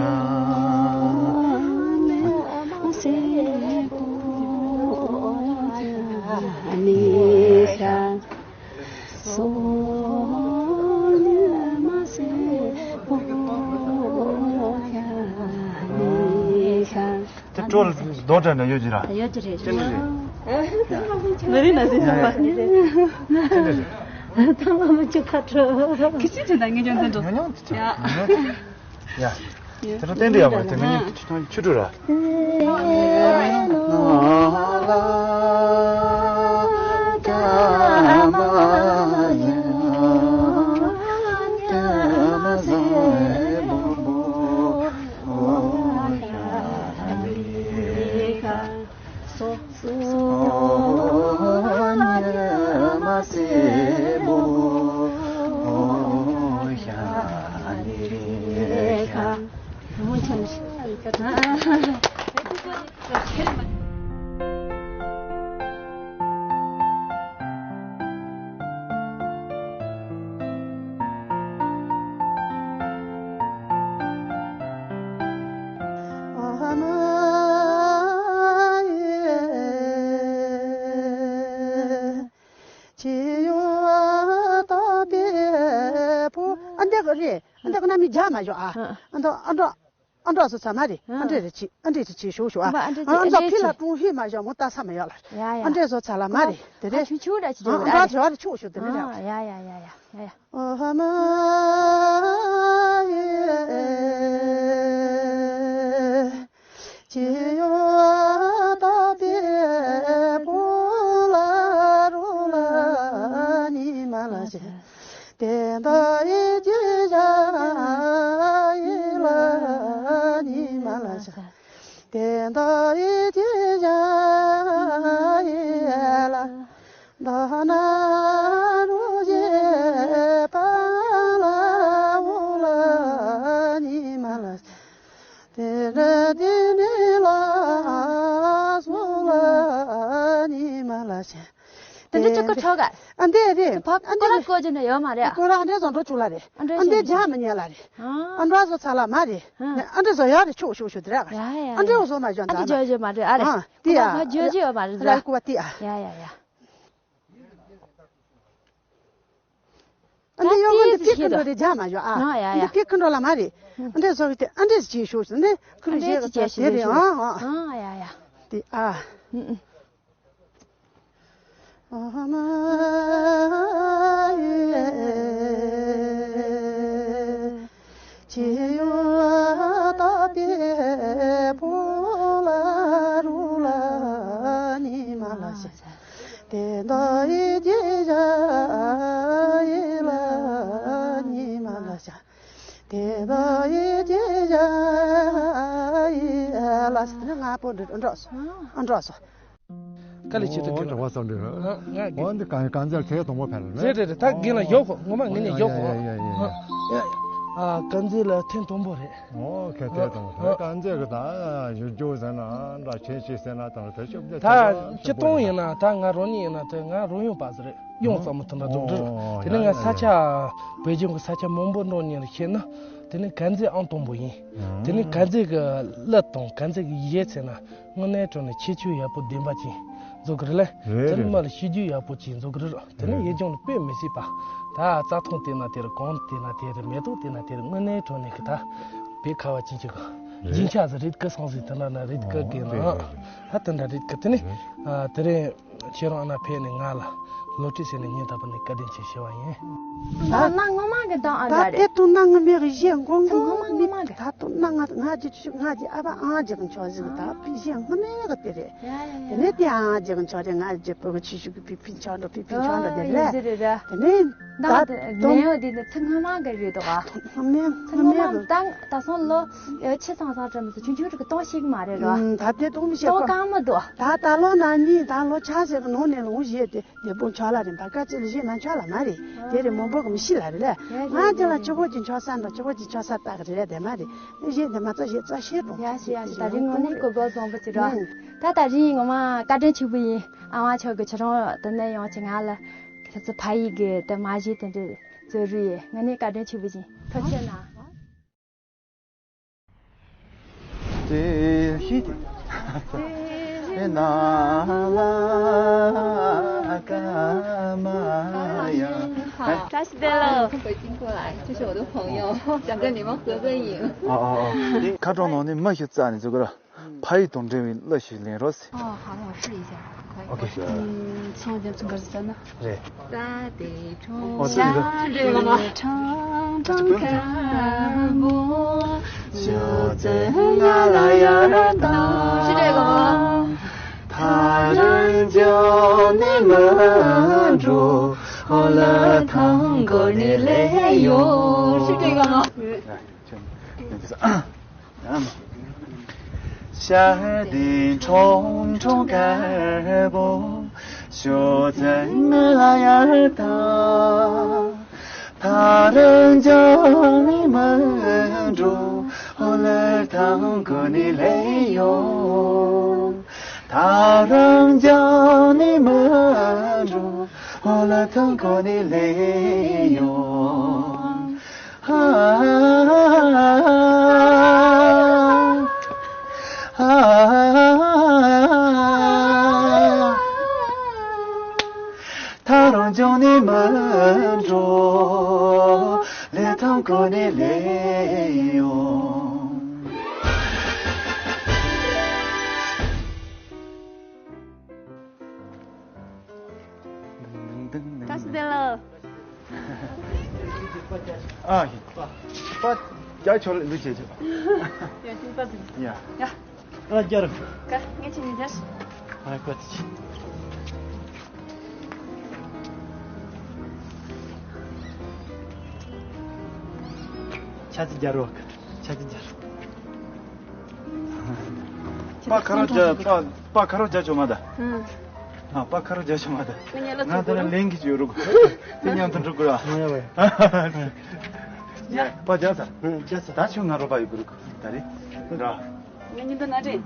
ནི་ཤ། སོ་ཉི་མ་སེ་པོ་ཡ་ནི་ཤ། དེ་སྤྲོ་ལ་རྡོ་འདྲ་འདྲ་ཡོད་ཀྱི་ར། ཡོད་ཀྱི་རེད། ཅི་འདྲ་རེད། ང་རེ་ན་ཟེར་ན་པ། ཐང་ལ་མ་ཅི་ཁ་ཁྲོ། ཁི་ཅི་ཅི་ད་ངེད་ཅག་འཛིན་འགྲོ། ཉོ་ཉོ་ཅི་ཅི། ཡ། ཡ། དེ་ཚོ་ཏན་ཏན་ཡག་པ་རེད། དེ་ང་གཉིས་ཆུ་ཆུ་ཆུ་དྲུག་ར། ཨ་འདི་ག་རེད། ཨ་འདི་ག་ན་མི་རྒྱ་མ་ཞོག་ཨ། ཨ་འདི་ཨ་འདྲ། ཨ་འདྲ་བཟོ་ཚར་མ་རེད། ཨ་འདྲ་རེ་ཅི། ཨ་འདྲ་རེ་ཅི་ཞོག་ཞོག་ཨ། ཨ་འདྲ་ཕི་ལ་ཀྲུང་ཧི་མ་ཞོག་མོ་ལྟ་ས་མ་ཡོད་ལ། ཡ་ཡ། ཨ་འདྲ་བཟོ་ཚར་ལ་མ་རེད་དེ་རེད། ཨ་ཆུ་ཆུ་འདྲ་ཅི་ཨ་ཞོག་ཨ་འདྲ་ཨ་རེ། བཟོ་རེ་ཆོག་ཞོག་དེ་རེད། ཨ་ཡ་ཡ་ཡ་ཡ་ཡ་ཡ། ཨ་མ་ཡེ། ཅི་ཡོད་ད་དེ་པོ་ལ་རོ་ལ་ཉི་མ་ལ་ཞེ། དེ་འདྲ་ཡི་ཅི་བྱ་ཡི་ལ་ཉི་མ་ལ་ཞེ། དེ་འདྲ་ཡི་ཅི་བྱ་ཡི་ལ། ད་ན་རུ་ཞེ་པ་ལ་འུ་ལ་ཉི་མ་ལ་ཞེ། དེ་ར་དེ་ནི་ལ་སུ་ལ་ཉི་མ་ལ་ཞེ། དེ་འདྲ་ཅིག་གི་ཆོག་ག་ཨ་འདི་རེད། ཕ་ཨ་འདི་ཀོ་ར་ཀོ་ཅི་འདྲ་ཡོད་མ་རེད། ཀོ་ར་ཨ་འདྲ་བཟོ་འགྲོ་བཅུག་ལ་རེད། ཨ་འདྲ་ཨ་འདི་ཅི་རྒྱ་མི་ཉན་ལ་རེད། ཨ་འདྲ་བཟོ་ཚར་ལ་མ་རེད། ཨ་འདྲ་བཟོ་ཡག་རེད། ཆོག་ཆོག་ཆོག་དེ་ར་ག་ཡ་ཡ་ཡ། ཨ་འདྲ་བཟོ་མ་བྱོན་ཨ་འདྲ་ད་བརྗོད་བརྗོད་མ་རེད། ཨ་རེད། ཨ་ཏི་ཡ། བརྗོད་བརྗོད་ཡོད་མ་རེད། ར་ཀུ་བ་ཏི་ཡ། ཡ་ཡ་ཡ། ཨ་འདི་ཡོ་ག་འདི་ཏི་ཁི་འགྲོ་རེ་རྒྱ་མ་ཡོ་ཨ། ཨ་ཡ་ཡ། འདི་ཏི་ཁི་འགྲོ་ལ་མ་རེད། ཨ་འདི་བཟོ་གི་ཏི་ཨ་འདི་ཅི་ཤོག་ཟེར་འདི་ཁུ་རུ་ཞེ་ག་ཏི་རེད་ཨ་ཨ། ཨ་ཡ་ཡ། ཏི་ཨ། ཨ་མ་ཡེ། ཁྱེད་ཡོད་ད་པའི་ཕོ་ལ་རུ་ལ་ཉི་མ་ལ་ཤ། དེ་འདྲ་ཡི་རྒྱལ་བཞག་ཡི་ལ་ཉི་མ་ལ་ཤ། དེ་འདྲ་ཡི་རྒྱལ་བཞག་ཡི་ལ་ཤ། དེ་ནས་ང་པོ་འགྲོ་འགྲོ་སོ། ཨ་འགྲོ་སོ། དཀའ་ལས་ཆེ་ཏུ་ཨོ་གྱུར་གྲོགས་པོ་བསམ་འགྲུབ། ཨ་ང་གི་ཨོ་འདི་གང་གང་ཚར་ཐེངས་དང་པོ་ཕེབས་རེད། རེད་རེད་རེད། ད་རྒན་ལ་ཡོད་གོ་ངོ་མ་ངེད་ནས་ཡོད་གོ་ཡ་ཡ་ཡ་ཡ། ཨ་དཀའ་མཛེས་ལ་ཐེངས་དང་པོ་རེད། ཨོ་ཁེ་ཐེངས་དང་པོ་ཨ། དཀའ་མཛེས་གི་ད་ཡུལ་སྐྱོ་ཟེར་ན་འདྲ་ཆེན་ཞིག་ཟེར་ན་དང་དེ་ཤོབ་ད་སྤྱི་བཏང་ཡིན་ན་ད་ང་རང་ཉིད་ཡིན་ན་དེ་ང་རང་ཡོང་པ་ཟེར་རེད། ཡོང་ཙམ་མི་ཐུབ་འདྲ་འདུག་འདྲི་རོགས། དེ་ནས་ང་ས་ཆ་བོད་ལྗོངས་ཀྱི་ས་ཆ་མང་པོ་འགྲོ་མྱོང་རེད་ཤེས་ན། དེ་ནས་དཀའ་མཛེས་ཨང་དང་པོ་ཡིན། དེ་ནས་དཀའ་མཛེས་ཀྱི་གླུ་དང་དཀའ་མཛེས་ཀྱི་གཞས་ཚེ་ན། དངོས་གནས་དྲང་གནས་ཁྱད་ཆོས་ཡག་པོ་ལྡན་པ་ཅིག་བཟོ་གི་རེད་ལེ། རེད་དེ་ནི་རེད། མ་ལ་ཤེས་རྒྱུ་ཡག་པོ་ཅིག་བཟོ་གི་རེད། དེ་ནི་ཡུལ་ལྗོངས་ལ་དཔེ་མི་སྲིད་པ། ད་རྩྭ་ཐང་བལྟས་ན་དེ་རེད། གངས་བལྟས་ན་དེ་རེད། མེ་ཏོག་བལྟས་ན་དེ་རེད། དངོས་གནས་དྲང་གནས་ཀྱི་ད་བོད་ཁ་བ་ཅན་གྱི་གི་རྒྱན་ཆ་ཟིག་རེད་གི་སང་ཟིག་དེ་འདྲ་ན་རེད་གི་གི་ན་ཨ་དེ་འདྲ་རེད་གི། དེ་ནི་དེ་རིང་ཁྱེད་རང་ཨ་ན་ཕེབས་ནས་ང་ལ་སློབ་ཁྲིད་བྱས་ནས་ཉིན་རྟག་པར་ནས་བཀའ་དྲིན་ཆེ་ཞུ་བ་ཡིན། ད་ན་ངོ་མ་གི་དང་ཨ་ད་འདྲ་རེད། དེ་དུ་ན་ངོ་མའི་གི་གཞས་མགོ་མགོ་ངོ་མ་ངོ་མ་གི་ད་དུ་ན་ང་ང་ཅི་ཆུ་ང་ཅི་ཨ་བ་ཨང་ཅི་གི་ཆོག་ཟིག་ད་ཕི་གཞས་ངོ་མའི་གི་དེ་རེད། ཡ་ཡ་དེ་ནས་དེ་ཨང་ཅི་གི་ཆོག་རེད། ང་ཅི་བུ་གི་ཆི་ཤུ་གི་ཕི་ཕི་ཆོག་འགྲོ་ཕི་ཕི་ཆོག་འགྲོ་དེ་རེད། དེ་ནས་ད་ད་དུ་ལན་ཡོད་དེ་ནི་ཚིག་ངོ་མ་གི་རེད་དོ། ངོ་མ་ད་ད་སོང་ལོ་ཆི་ཚང་ཚང་འདྲ་མི་ཚོ་ཆུང་ཆུང་རིགས་གཏོང་ཤེས་ཀྱི་མ་རེད་རོ། ད་དེ་གཏོང་མི་ཤེས་གཏོང་གང་མི་འདུག་ད་ད་ལོ་ན་ནི་ད་ལོ་ཆ་ཟེར་གི་ནང་ནས་ལོ་བཞེས་ཏེ་དེ་བོ་ཆོག་ལ་རིམ་པ་དཀའ་ཅི་ལ་བཞེས་ན་ཆོག་ལ་མ་རེད། དེ་རེད་མང་པོ་གི་མི་ཤི་ལ་རེད་ལ། ང་ཅི་ལ་ཆུ་བོ་ཅི་ཆོག་ས་འགྲོ་ཆུ་བོ་ཅི་ཆོག་ས་ལྟ་གི་རེད་དེ་མ་རེད། བཞེས་དེ་མ་ཚོ་བཞེས་ཚོ་ཤེས་དང་ཡ་ཤི་ཡ་ཤི། ད་རིང་ངོ་ནི་གོ་གོ་བཟང་པོ་ཅི་རོ། ད་ད་རིང་ངོ་མ་བཀའ་དྲིན་ཆེ་པོ་ཡིན། ཨ་མ་ཆོག་གི་ཁྱེད་རང་དེ་ནས་ཡོང་ཅི་ང་ལ་ཁྱེད་ཚོ་ཕ་ཡིག་གི་དེ་མ་བཞེས་དེ་འདྲ་ཚོ་རུ་ཡི་ངོ་ནི་བཀའ་དྲིན་ཆེ་པོ་ཡིན། ཐུགས་རྗེ་གནང་། ཁ་སང་ནང་ནས་མ་ཤི་རྩ་ནས་ཟེར་གི་ར། ཕ་ཡི་དང་འབྲེལ་བའི་གླུ་ཞིག་ལེན་རོགས་ཟེར། 哦，好，我试一下。OK。嗯，从我这从这儿走呢。对。ཨོ་ཙི་འདི། བཀྲ་ཤིས་བདེ་ལེགས། ཨ་ཡིན། པ་རྒྱ་ཆོག་ལ་འདུག་བྱེད་ཆོག་ཡ་ཤིང་པ་ཟིག་ཡ། ཡ། ཨ་རྒྱ་རུ། ཀ་ངས་ཁྱེད་གཉིས་རྒྱ། ཨ་ཀ་ཏི་ཆི། ཆ་ཙི་རྒྱ་རུ། ཆ་ཙི་རྒྱ་རུ། པ་ཁ་རོ་རྒྱ། པ་པ་ཁ་རོ་རྒྱ་ཆོག་མ་ད། ཨ་པ་ཁ་རོ་རྒྱ་ཆོག་མ་ད། ང་ད་ལ་ལེན་གི་ཅི་ཡོད་རུག་དེ་མཉམ་དུ་འགྲོ་དགོས་ར། ཡ། པ་རྒྱ་ས། རྒྱ་ས། ད་ཆུ་ང་རོ་པ་ཡོད་གི་རུག་ད་རེ། ར། ང་ཉིན་དུ་ན་དྲན།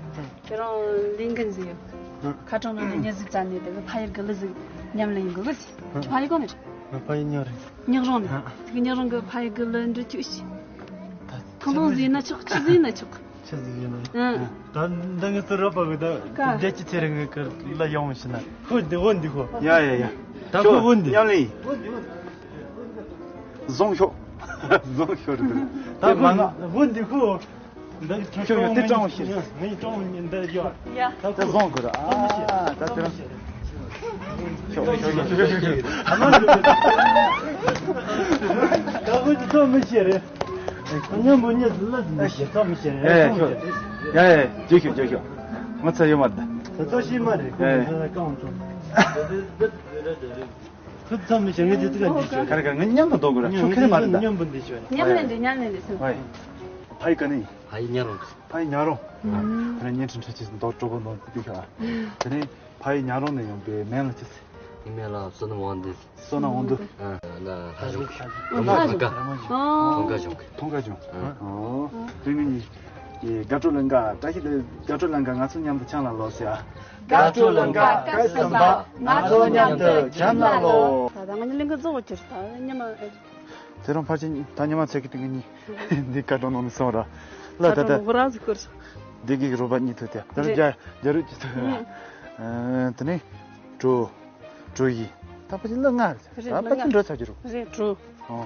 ཁྱེད་རང་ལིང་གན་ཟེར་ཡོད། ཁ་གྲངས་ནང་ནས་ཉི་ཟིག་བཙལ་ནས་དེ་གི་ཕ་ཡུལ་གི་གླུ་ཟིག་ཉམས་ལེན་ཡོང་གི་གི། ཕ་ཡུལ་གང་ནས་རེད། ཕ་ཡུལ་ཉག་རོང་རེད། ཉག་རོང་ནས། དེ་གི་ཉག་རོང་གི་ཕ་ཡུལ་གི་གླུ་འདྲི་ཅུག་ཤི། ཐང་ཐང་ཟིག་ཡིན་ན་ཆོག་ཆི་ཟིག་ཡིན་ན་ཆོག་ཆི་ཟིག་ཡིན་ན། ད་འདི་ངས་ཚུར་རོགས་པ་གི་ད་རྒྱལ་སྤྱི་ཚེ་རིང་གི་གི་གླུ་ཡོང་ཞིག་ན། ཧོ་འདི་ཧོ་འདི་ཧོ། ཡ་ཡ་ཡ། ད་ཧོ་ཧོ་འདི། ཉམས་ལེན་ཡིན། བཟུང་ཤོག་བཟུང་ཤོག་རེད། ད་མ་ང་བུ་འདི་ཁུ། འདི་ཁྱོད་ཁྱོད་ཁྱོད་དེ་སྤྲང་བོ་ཞིག་ངས་སྤྲང་བོ་འདི་ཡོད། ཡ། ད་བཟུང་དགོས་ར། ཨ་ད་དེ་རང་། ཁྱོད་ཁྱོད་ཁྱོད་ཁྱོད་ཁྱོད། ད་ཁོ་ཚོ་མི་ཤེས་རེད། མཉམ་པོ་གཉིས་སུ་ལ་མི་ཤེས་ཚོ་མི་ཤེས་རེད། ཨེ་ཁྱོད། ཡ་ཡ་ཡ། རྗེས་ཤོག་རྗེས་ཤོག་ང་ཚ་ཡོད་མ་རེད། ད་ཚོ་ཤེས་མ་རེད། ཨེ། ཁོ་ཚོ་ཤེས་མ་རེད། ཁོ་ཚོ་མི་ཤེས། ངས་དེ་ཚོ་ག་འདྲི་ཆོག་ག་རེ་ག་རེ། ང་མཉམ་དུ་འདོགས་དགོས་ར། ཁྱོད་ཁ་རེ་མ་རེད་ད། མཉམ་པོ་འདི་ཆོག་མཉམ་ལས་འདི་མཉམ་ལས་འདི་སུ། ཨེ། ཕ་ཡི་ག་ནས་ཡིན། ཕ་ཡི་ཉ་རོང་། ཕ་ཡི་ཉ་རོང་། ཨུམ། ད་ནས་བརྙན་འཕྲིན་འཕྲུལ་ཆས་མདོག་སྤྲོ་པོ་མདོག་འདི་ཤ། དེ་ནས་ཕ་ཡི་ཉ་རོང་ནས་ཡོང་པའི་མིང་ལ་ཅི་ཟེར། ངའི་མིང་ལ་བསོད་ནམས་དབང་འདུས། བསོད་ནམས་དབང་འདུས། ཨ་ལ་ལྷ་ཞུང་གི། ཨ་ལྷ་ཞུང་གི། ཐང་ཀ་ཞུང་གི། ཐང་ཀ་ཞུང་། ཨ། ཨོ། དེ་ངེད་གཉིས་ཀྱི་དགའ་སྤྲོ་ལིང་ག་བཀྲ་ཤིས་བདེ་ལེགས། དགའ་སྤྲོ་ལིང་ག་ང་ཚོ་མཉམ་དུ་འཆམ་ལ་ལོག་ཟེར་ཨ། དགའ་སྤྲོ་ལིང་ག་སྐབས་གསུམ་པ་ང་ཚོ་མཉམ་དུ་འཆམ་ལ་ལོག་ད་ད་ང་གཉིས་ལིང་ག་རྫོགས་གྱུར་ད་ཉི་མ། དེ་རིང་ཕལ་ཆེར་ད་ཉི་མ་ཚེ་གི་སྟེང་གི་གཉིས། འདི་ཀ་ཏོ་ནང་ནས་སོང་ར། ལ་ད་ད། ཁོ་རང་ཚོ་སྐོར་སོང་། འདི་གི་རོ་པ་གཉིས་ཐུག་སྟེ། ད་རེད། རྒྱ་རྒྱ་རུ་གྱི་ཐུག་ཨ། དེ་ནས་དྲུག་དྲུག་ཡི། ད་ཕལ་ཆེར་ལོ་ལྔ་རེད། རེད། ད་ཕལ་ཆེར་ལོ་ལྔ་འགྲོ་ཚར་གྱི་རུ། རེད། དྲུག་ཨོ།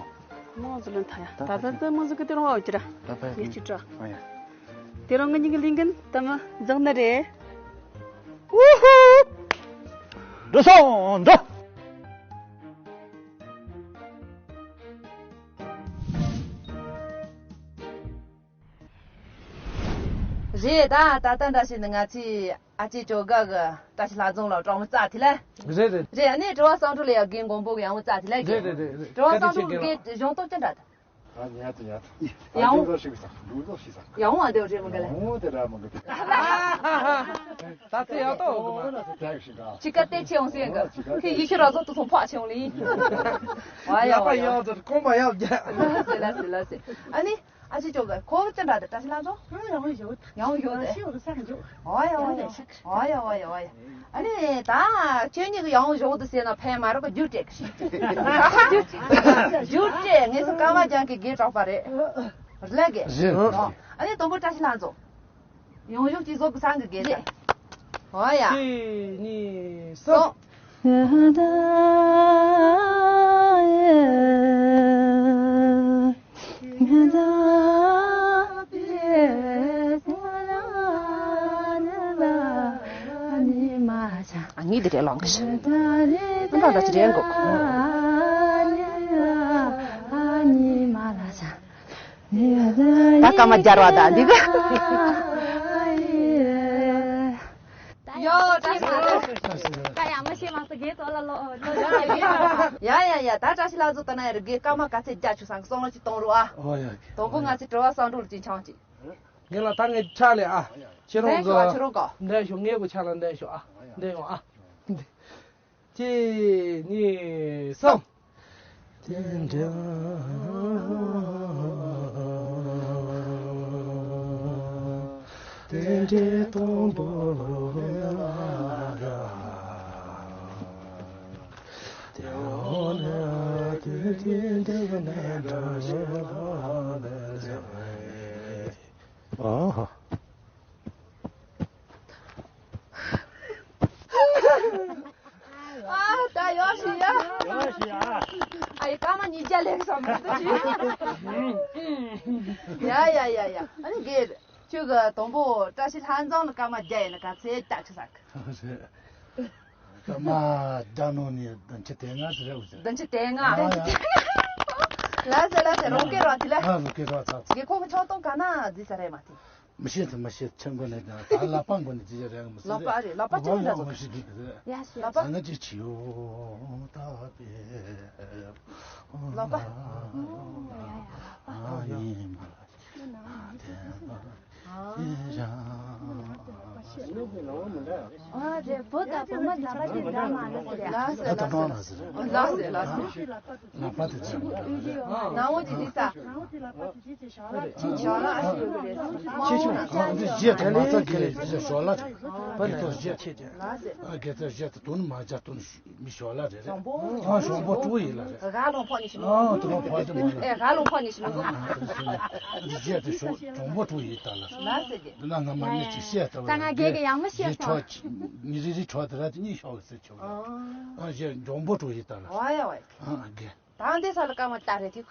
མང་ཚོ་ལོན་ཐ་ཡ། ད་ད་ད་ད་མང་ཚོ་གི་དེ་རུ་བ་འོ་ཅི་ར། ད་ཕལ་ངས་ཅི་དྲ། ཨོ་ཡ། དེ་རིང་ང་གཉིས་ཀྱི་ལིང་གིན་ད་མ་འཛག་ན་རེད། ཝུ་ཧུ། འགྲོ་སོང་འགྲོ། རེད་ད། ད་ལྟ་འདྲ་བྱས་ནས་ང་ཚོས་ཨ་ཅེ་ཅོ་ག་གི་བཀྲ་ཤིས་ལྷ་རྫོང་ལ་གྲོགས་མོ་རྩ་དེ་ལ། རེད་རེད། རེད། ཨ་ནི་དྲི་བ་གསང་གྲོགས་ལ་ཡ་རྒན་མགོན་པོ་གི་ཡང་མོ་རྩ་དེ་ལ་རེད། རེད་རེད་རེད། དྲི་བ་གསང་གྲོགས་གི་གཞུང་སྟོབས་ཅི་འདྲ་ད། ཨ་ཉལ་ཏུ་ཉལ་ཏུ། ཡང་། ལུག་ལོག་ཤི་གི་ས། ལུག་ལོག་ཤི་ས། ཡང་ཨ་འདེའུ་རེ་མོ་ག་ལེ། ཨོ་དེ་ར་མོ་ག་དེ། ད་ཚེ་ཡག་ཏོ་གི་མ། ད་ཚེ་ཡག་ཤི་ག་ཅི་ཀ་ཏེ་ཆེ་ཡོང་སེ་ག་ཁི་ཡི་ཤི་ར་ཟོ་ཏུ་སོང་ཕོག་ཆེ་ཡོང་ལེ། ཡིན། ཝ་ཡ་ཝ་ཡ། ཡག་ཏུ་གོང་པ་ཡག་རྒྱ། ལ་སེ་ལ་སེ་ལ་སེ། ཨ་ནི། ཨ་ཅེ་ཅོ་ག་ཁོ་བོ་ཙེ་འདྲ་དེ་བཀྲ་ཤིས་ལྷ་རྫོང་། ཡང་ཡོད་དེ། ཡང་ཡོད་དེ། ཤི་ཡོད་ས་ག་འཇུག་ཝ་ཡ་ཝ་ཡ། ཝ་ཡ་ཝ་ཡ་ཝ་ཡ། ཨ་ནི་ད་ཁྱོད་གཉིས་ཀྱི་ཡང་བཞུགས་འདུག་ཟེར་ན་ཕན་མ་རག་གི་རྒྱུ་སྤྲད་གི་ཞིག་རྒྱུ་སྤྲད། ངས་སུ་ཀ་བ་ཅང་གི་དགེ་གྲགས་པ་རེད། ལ་གི་རེད། ཨ་ནི་དང་པོ་བཀྲ་ཤིས་ལྷ་རྫོང་། ཡང་བཞུགས་ཀྱི་བཟོ་གི་སང་གི་དགེ་རེད། ཨོ་ཡ། གཅིག་གཉིས་གསུམ། སོང་། ཨ་ངའི་འདི་རེད་ལོང་གི་ཤི། ཨ་འདྲ་འདྲ་ཅི་རེད་འགོ། ད་སྐར་མ་རྒྱལ་བ་ད་འདི་ག་ཡོ། བཀྲ་ཤིས་ལྷ་རྫོང་། ད་ཡ་མ་ཤེས་མ་སོ་རྒན་ཏོ་ལ་ལོ་ལོ་ཡ་ཡ་ཡ། ད་བཀྲ་ཤིས་ལྷ་རྫོང་ད་ན་ཡ་རེ་རྒན་སྐར་མ་ག་ཚད་རྒྱ་ཆུ་སང་གི་སོང་ལོ་ཅིག་གཏོང་རོགས་ཨ། ཨོ་ཡ། དང་པོ་ང་ཚོས་དྲི་བ་གསང་གྲོགས་ལ་ཅིག་འཆང་ཅིག་ངས་ལ་ད་ངས་ཆ་ལས་ཨ། ཁྱེད་རང་ཚོ་ལན་ཤོག་ཨ། ཁྱེད་རང་ག་ལན་ཤོག་ངས་གོ་ཆ་ལ་ལན་ཤོག་ཨ། ལན་ཡོང་ཨ། གཅིག་གཉིས་གསུམ། ཨ། ཨ་ད་ཡོ་ཤི་ཡ། ཡོ་ཤི་ཡ། ཨ་ཡི་ཀ་མ་ཉིས་བརྒྱ་ལེགས་སམ་མི་ཏུ་ཅི། ཡ་ཡ་ཡ་ཡ། ཨ་ནི་གེ་ཁྱོད་ཀྱི་དང་པོ་བཀྲ་ཤིས་ལྷ་རྫོང་ལ་ཀ་མ་བརྒྱ་ཡིན་ན་ག་ཚད་ལྟ་ཆུ་ཟག་ཀ་མ་བརྒྱ་ནང་ནས་བདུན་ཅུ་དོན་ལྔ་ཟེར་རེད་འོ་ཟེར། བདུན་ཅུ་དོན་ལྔ། ཨ་ཡ། ལ་ཟེར་ལ་ཟེར་རོང་སྐད་རོ་དེ་ལ། ཨ་རོང་སྐད་རོ་ཚ་ཚ། རྒན་ཁོག་གི་ཆོག་སྟོང་ག་ན་འཛི་ས་རེད་མ་དེ། མི་ཤེས་ཐུབ་མི་ཤེས་ཆེན་པོ་ནས་ཀྱང་ད་ལག་པ་མགོ་ནས་ཅི་བྱ་རེད་མི་ཤེས། ལག་པ་ཨ་རེད། ལག་པ་ཅི་བྱ་ཟེར། ལག་པ་ཅི་བྱ་ཟེར། ཡ་ཤི། ལག་པ། ང་ཅི་བྱིའུ་ད་པེ། ལག་པ། ཨ་ཡིན་མ་ལ་ཨ་དེ་ཨ་རེད། བུ་དང་བུ་མོ་ལག་པ་ཅི་འདྲ་མ་ལ་ཟེར། ལག་ཟེར་ལག་ཟེར། ལག་ཟེར་ལག་ཟེར། ལག་པ་དེ་ཚོ་ནང་འོ་དེ་དེ་ས། ཆེ་ཆུང་ཨ་འདི་བཞི་དེ་མ་རྩ་གི་རེད། བཞི་ཞོ་ལ་རེད། ཨ་དགེ་རྩ་བཞི་དེ་དོན་མ་བྱ་དོན་མི་ཞོ་ལ་རེད། ཨ་ཞོག་པོ་དྲུག་ཡིན་ལ་རེད། ཨ་དེ་ལོ་ཕོག་ནི་ཞིག་ནོ། ཨ་དེ་ལོ་ཕོག་དེ་མ་ལ། ཨེ་ཧ་ལོ་ཕོག་ནི་ཞིག་ནོ། ཨ་དེ་བཞི་དེ་ཞོག་གྲོང་པོ་དྲུག་ཡིན་ད་ལ། ལ་ཟེར་གི། དེ་ན་ང་མ་ནི་ཅིག་བཤད་ད་བ། ད་ང་རྒན་གི་ཡང་མི་བཤད་སོང་། ཉི་རི་རི་ཆོག་དེ་ར་དེ་གཉིས་ཤོག་ཟེར་ཆོག་ཨ་བཞི་གྲོང་པོ་དྲུག་ཡིན་ད་ལ། ཨ་ཡ་ཝ། ཨ་རྒན། ད་འདི་ས་ལ་སྐར་མ་བཅུ་རེད་དེ།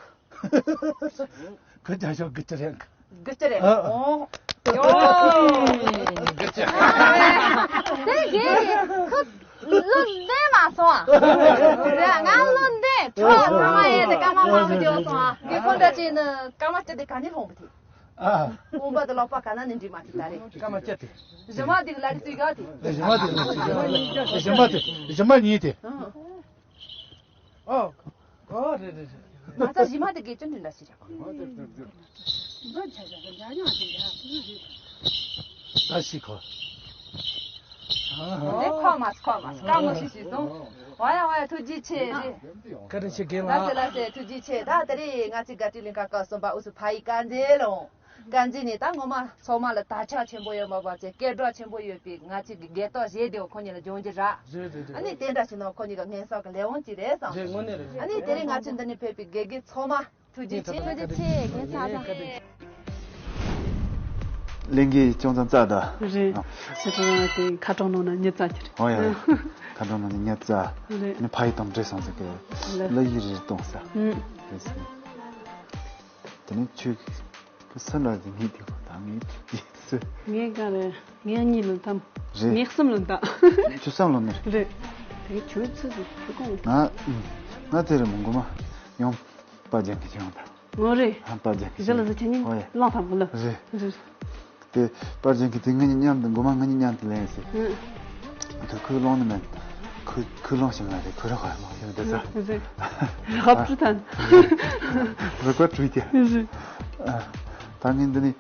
ཁོ་ཅག་ཤོག་དགུ་བཅུ་རེད། དགུ་བཅུ་རེད། ཨ། ཨོ། ཡོ། དེ་གས་ཁོ་བློ་འདས་མ་སོང་ཨ། ང་བློ་འདས་ཁྲོ་ཚང་མ་ཡས་དེ་སྐར་མ་མང་པོ་འཇོག་སོང་ཨ། དགེ་ཁོ་འདྲ་ཅིག་ནི་སྐར་མ་བཅུ་དེ་ག་ནས་ལྷུང་བ་དེ། ཨ། དགོན་པ་དེ་ལོག་པ་ག་ན་ནས་འདྲི་མ་ཐུབ་ད་རེད། སྐར་མ་བཅུ་དེ། གཞི་མ་དེ་གི་ལ་རི་ཙི་ག་དེ། གཞི་མ་དེ་གཞི་མ་དེ་གཞི་མ་གཉིས་དེ། ཨ། ཨོ། ཨོ་རེད་རེད་རེད། ང་ཚ་གཞི་མ་དེ་དགེ་ཅུང་འདྲ་ཞིག་རེད། ད་ཤི་ཁོ། ཨ་ཧ། ཁོ་མ་ཁོ་མ་སྐམ་མོ་ཤི་ཤི་སོང་། ཝ་ཡ་ཝ་ཡ་ཐུགས་རྗེ་ཆེ་རེད། བཀའ་དྲིན་ཆེ་རྒན་ལགས། ལགས་སེ་ལགས་སེ་ཐུགས་རྗེ་ཆེ། ད་དེ་རིང་ང་ཚོའི་དགའ་སྤྲོའི་གླིང་ག་སྐབས་གསུམ་པ་ཨུ་སུ་ཕ་ཡི་དཀར་མཛེས་ལོ། དཀར་མཛེས་ནས་ད་ངོ་མ་ཚང་མ་ལ་དར་ཆ་ཆེན་པོ་ཡོད་མ་པ་ཚེ་སྐད་གྲགས་ཆེན་པོ་ཡོད་པའི་ང་ཚོའི་གི་སྒེར་ཐོག་གཞས་དེ་ཁོ་གཉིས་ལ་སྦྱོང་རྒྱུ་རག་རེད་རེད་རེད། ཨ་ནི་དེ་འདྲ་ཞིག་ན་ཁོ་གཉིས་ཀ་ངན་སོགས་ཀྱི་ལས་དབང་ཅིག་རེད་བསམ། རེད་དངོས་གནས་རེད། ཨ་ནི་དེ་རིང་ང་ཚོའི་འདི་ནས་ཕེབས་པའི་དགེ་རྒན་ཚང་མ་ཐུགས་རྗེ་ཆེ། ཐུགས་རྗེ་ཆེ་རྒན་ཚང་མ། ལས་འགན་ཅུང་ཙམ་རྩ་ད། རེད། ཨ། ཟེར་གྲོང་དེ་ཁ་གྲོང་ནང་ན་ཉི་ཙ་ཁྱེར། ཨོ་ཡ་ཡ། ཁ་གྲོང་ནང་ན་ཉི་ཙ། རེད། ནི་ཕ་ཡི་དང་འདྲེས་སོང་ཟེར་གི། ལ། ལ་ཡི་རེད་གཏོང་ས། ཨུམ། རེད་ཟེར། དེ་ནས་ཁྱོད་ཀྱི་སུ་འདྲ་ཟིག་ངས་དེ་གོ་ད་ངས་དེ་སུ། ངས་ག་རེད། ངས་གཉིས་ལོན་ཐམ། རེད། ངས་གསུམ་ལོན་ད། ཁྱོད་གསུམ་ལོན་ནི་རེད། རེད། དེ་ཁྱོད་ཚོད་ཟིག་ཁྱོད་གོང་། ང་ང་དེ་རེད་མོ་མགོ་མ་ཡོང་པ་ཅན་གྱི་ཡོང་ད། ངོ་རེད། ཧམ་པ་རྒྱག་གི་གཞི་ལ་ཟེར་ཁྱེད་གཉིས་ཨོ་ཡ། བླངས་ཐང་གོ་ལ། རེད། རེད། དེ་པར་ཅན་གྱི་དེ་ངེད་གཉིས་མཉམ་དུ་མགོ་མ་ངེད་གཉིས་མཉམ་དུ་ལེན་ཟེར། ཨུ། དེ་ཁོས་བླངས་ནི་མེད། ཁོས་ཁོས་བླངས་ཤིང་ལ་རེད་ཁོས་ར་ཁ་བླངས་ཤིང་དེ་ཟ། རེད། རག་བྲུ་ཐན། རག་བྲུ་ཐན། རེད། ཨ། ད་ངས་འདི་ནི་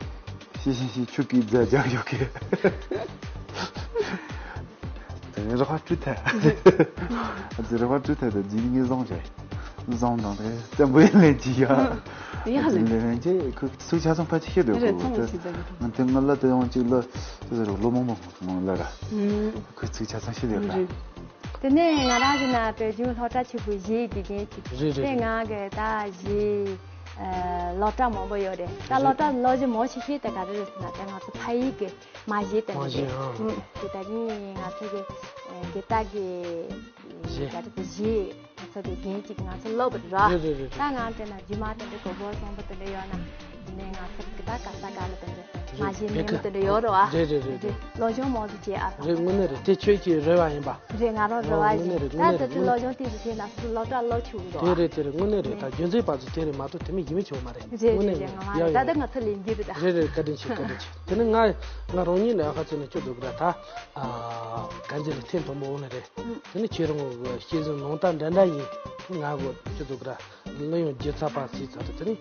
ཤེས་ཤེས་ཤེས་ཆུ་གི་རྫ་རྒྱག་ཡོད་གི། རེ་བ་བཀྲུ་ཐལ། རེ་བ་བཀྲུ་ཐལ་དང་རྗེས་ངས་བཟང་བྱས། བཟང་དང་དེ་བཙན་པོའི་ལན་གྱིས་ཡ། ཡ་ལན། ལན་གྱིས་ཁོས་ཚིག་ཆ་ཚང་ཕལ་ཆེར་ཤེས་འདུག་རེད་གོ་ཚང་མ་ཤེས་ཚར་གི་འདུག་ང་དེ་ང་ལ་དེ་ཡང་གཅིག་ལ་ཟེར་ལོ་མང་པོ་མང་ལ་ར། ཁོས་ཚིག་ཆ་ཚང་ཤེས་འདུག་ར། རེད། དེ་ནས་ང་རང་གི་ན་པེ་ཅུང་སློབ་གྲྭ་ཆེན་པོའི་གཞས་དགེ་རྒན་གཅིག་རེད་རེད་དེ་རེད། ང་གི་ད་གཞས་སློབ་གྲྭ་མང་པོ་ཡོད་རེད། ད་སློབ་གྲྭ་ལོ་གཞི་མང་ཆེ་ཤོས་དེ་ག་རེ་རེད་ཟེར་ན་དེ་ང་ཚོ་ཕ་ཡུལ་གི་མ་གཞི་དེ་མ་གཞི་ཨང་། དེ་ད་ནི་ང་ཚོ་གི་དགེ་རྟགས་ཀྱི་གཞི་ག་རེ་དེ་གཞི་ང་ཚོ་གི་རྒན་གཅིག་ང་ཚོ་སློབ་ར། རེད་རེད་རེད། ད་ང་དེ་ན་རྗེས་མ་དེ་འདྲ་གོ་བོ་བཟང་པོ་དེ་འདྲ་ཡོད་ན་དེ་ནས་ང་ཚོ་གི་ད་ག་ས་ག་ལ་དེ་འདྲ་མ་གཞི་མེད་མོ་དེ་འདྲ་ཡོད་ར་བ། རེད་རེད་རེད་རེད། ལོ་གཞོན་མང་ཚོ་བྱེད་ཨ། རེད་དངོས་གནས་རེད་དེ་ཁྱོད་ཀྱི་རེ་བ་ཡིན་པ། རེད་ང་རང་རེ་བ་ཡིན། ད་དེ་ཚོ་ལོ་གཞོན་དེ་ཚོ་དེ་ན་ཚོ་སློབ་གྲྭ་ལོ་ཆུང་འདུག་དེ་རེད་དེ་རེད་དངོས་གནས་རེད། ད་རྒྱུ་མཚན་པ་ཚོ་དེ་རེད་མ་གཏོགས་དེ་མིན་ཡིན་མི་ཆོག་མ་རེད། རེད་དངོས་རེད་གནས་རེད་རེད་རེད། ང་མ་ཡ་ད་ཡ་ད་ང་ཚོ་ལས་འགན་རེད་ད། རེད་རེད་བཀའ་དྲིན་ཆེ་བཀའ་དྲིན་ཆེ། དེ་ནི་ང་ང་རང་ཉིད་ནས་ཨ་ཁ་ཚོད་ནས་ཁྱོད་འདུག་ག་ད་ག་འཛིན་ལ་ཐེངས་དང་པོ་འོང་ནི་རེད། དེ་ནི་ཁྱེད་རང་གི་སྐྱེས་ཟིན་ནང་ད་འདྲ་འདྲ་ཡིན་ང་གོ་ཁྱོད་འདུག་ག་ལ་ཡང་རྒྱུ་ཚ་པ་སྲིད་ཚ་དེ་ནི།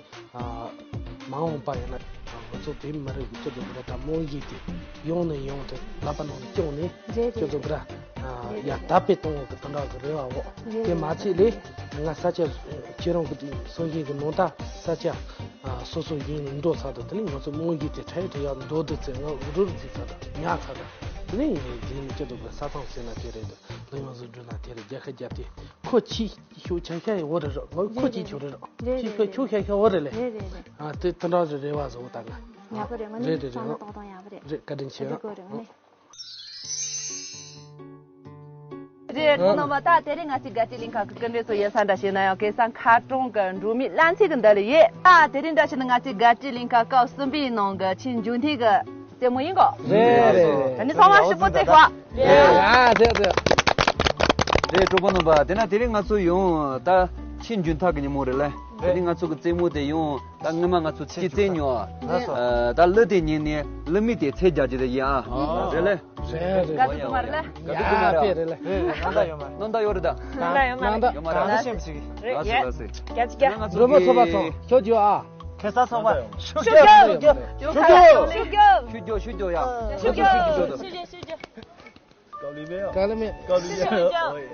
མ་འོངས་པ་ཡིན་ན་ང་ཚོ་བོད་མི་རིགས་ཀྱི་སྤྱི་ཚོགས་ཀྱི་ད་རྨང་གཞི་དེ་ཡོང་ནས་ཡོང་དུ་ལག་པ་ནང་ནས་སྐྱོང་ནས་རེད་སྤྱི་རེད་ཚོགས་ཀྱི་ར་རེད་ཡ་རེད་དར་སྤེལ་གཏོང་བ་གི་དོན་དག་གི་རེ་བ་འོག་རེད་དེ་མ་རེད་ཚད་ལས་ང་ས་ཆ་ཁྱེད་རང་གི་སོ་སོ་གི་ནང་ད་ས་ཆ་སོ་སོ་ཡིན་འགྲོ་ཚར་དུ་དེ་ནས་ང་ཚོ་རྨང་གཞི་དེ་ཁྲལ་དུ་ཡ་མདོ་དུ་ཚེ་ང་རུར་ཚེ་ཚར་དུ་ཉག་ཚར་དུ་དེ་ནས་ངས་རྗེས་ནས་སྤྱི་ཚོགས་ཀྱི་ས་ཚང་ཟེར་ན་དེ་རེད་འདུག་ལ་ཡོང་ཟིག་འགྲོ་ན་དེ་རེད་རྒྱལ་ཁ་རྒྱབ་དེ་ཁོ་ཆི། ཤུགས་ཆེ་ཤ་ཡི་འོ་རེ་རོ། ངོ་ཁོ་ཅི་ཆུ་རེ་རོ། རེད་ཅི་ཤོ་ཆུ་ཤ་ཤ་འོ་རེ་ལེ། རེད་རེད་རེད། ཨ་དེ་དེ་འདྲ་རེ་རེ་བ་བཟོ་ད་ང་། ཡག་པོ་རེད་ང་ནི་རེད་རེད་རེད། བསམ་བློ་ཏོག་ཏོག་ཡག་པོ་རེད། རེད་བཀའ་དྲིན་ཆེ་ཨ། རེད་གོ་རེད་ང་ནི། རེད་རོགས་རྣམ་པ་ད་དེ་རིང་ང་ཚོའི་དགའ་སྤྲོའི་གླིང་ག་གི་སྐུ་མགྲོན་ཚོ་ཡིན་ས་འདྲ་ཞིག་ན་ཡང་གེ་སར་མཁར་གྲོང་གི་འབྲུག་མི་གླང་ཆེན་གི་འདི་ལ་ཡོད། ད་དེ་རིང་འདྲ་ཞིག་ན་ང་ཚོའི་དགའ་སྤྲོའི་གླིང་ག་སྐབས་གསུམ་པའི་ནང་གི་ཆེས་མཇུག་མཐའི་གི་རྩེད་མོ་ཡིན་གོ། རེད་རེད། ད་ནི་ཚང་མ་ཧྲིལ་པོ་རྩེ་གོ། རེད་རེད། རེད་གྲོགས་པོ་རྣམ་པ་དེ་ན་དེ་རིང་ང་ཚོ་ཡང་ད་ཆེས་མཇུག་མཐའ་གི་ཉིན་མོ་རེད་ལེ། དེ་རིང་ང་ཚོ་གི་རྩེད་མོ་དེ་ཡང་ད་སྔོན་མ་ང་ཚོ་ཚིག་རྩེད་མྱོང་ཨ། ད་གླུ་དེ་ཉན་ནས་གླུ་མི་དེ་ཚེ་རྒྱག་རྒྱུ་དེ་ཡིན་ཨ། རེད་ལེ། རེད་རེད། ག་དུས་ཐུག་མ་རེད་ལེ། ག་དུས་ཐུག་མ་རེད། རེད་རེད། རྣམ་དག་ཡོད་མ་རེད། རྣམ་དག་ཡོད་རེད་ད། རྣམ་དག་ཡོད་མ་རེད། ཡོད་མ་རེད། རྣམ་དག་ཤེས་མི་ཤེས་གི། རེད་ཡ། ལགས་སོ་ལགས་སོ། རྒྱ་ཅི་རྒྱ། ང་ཚོ་རོལ་མོ་ཚོགས་པ་ཚོ་ཁྱོད་རྒྱུ་ཨ། ཁེ་ས་ཚོགས་པ། ཤུགས་རྒྱབ་ཤུགས་རྒྱབ། ཤུགས་རྒྱབ། ཤུགས་རྒྱབ། ཤུགས་རྒྱབ་ཤུགས་རྒྱབ་ཡ། ཤུགས་རྒྱབ་ཤུགས་རྒྱབ། ཤུགས་རྒྱབ་ཤུགས་རྒྱབ། དཀའ་ལས་མེད། དཀའ་ལས་མེད། ཤུགས་རྒྱབ་ཤུགས་རྒྱབ།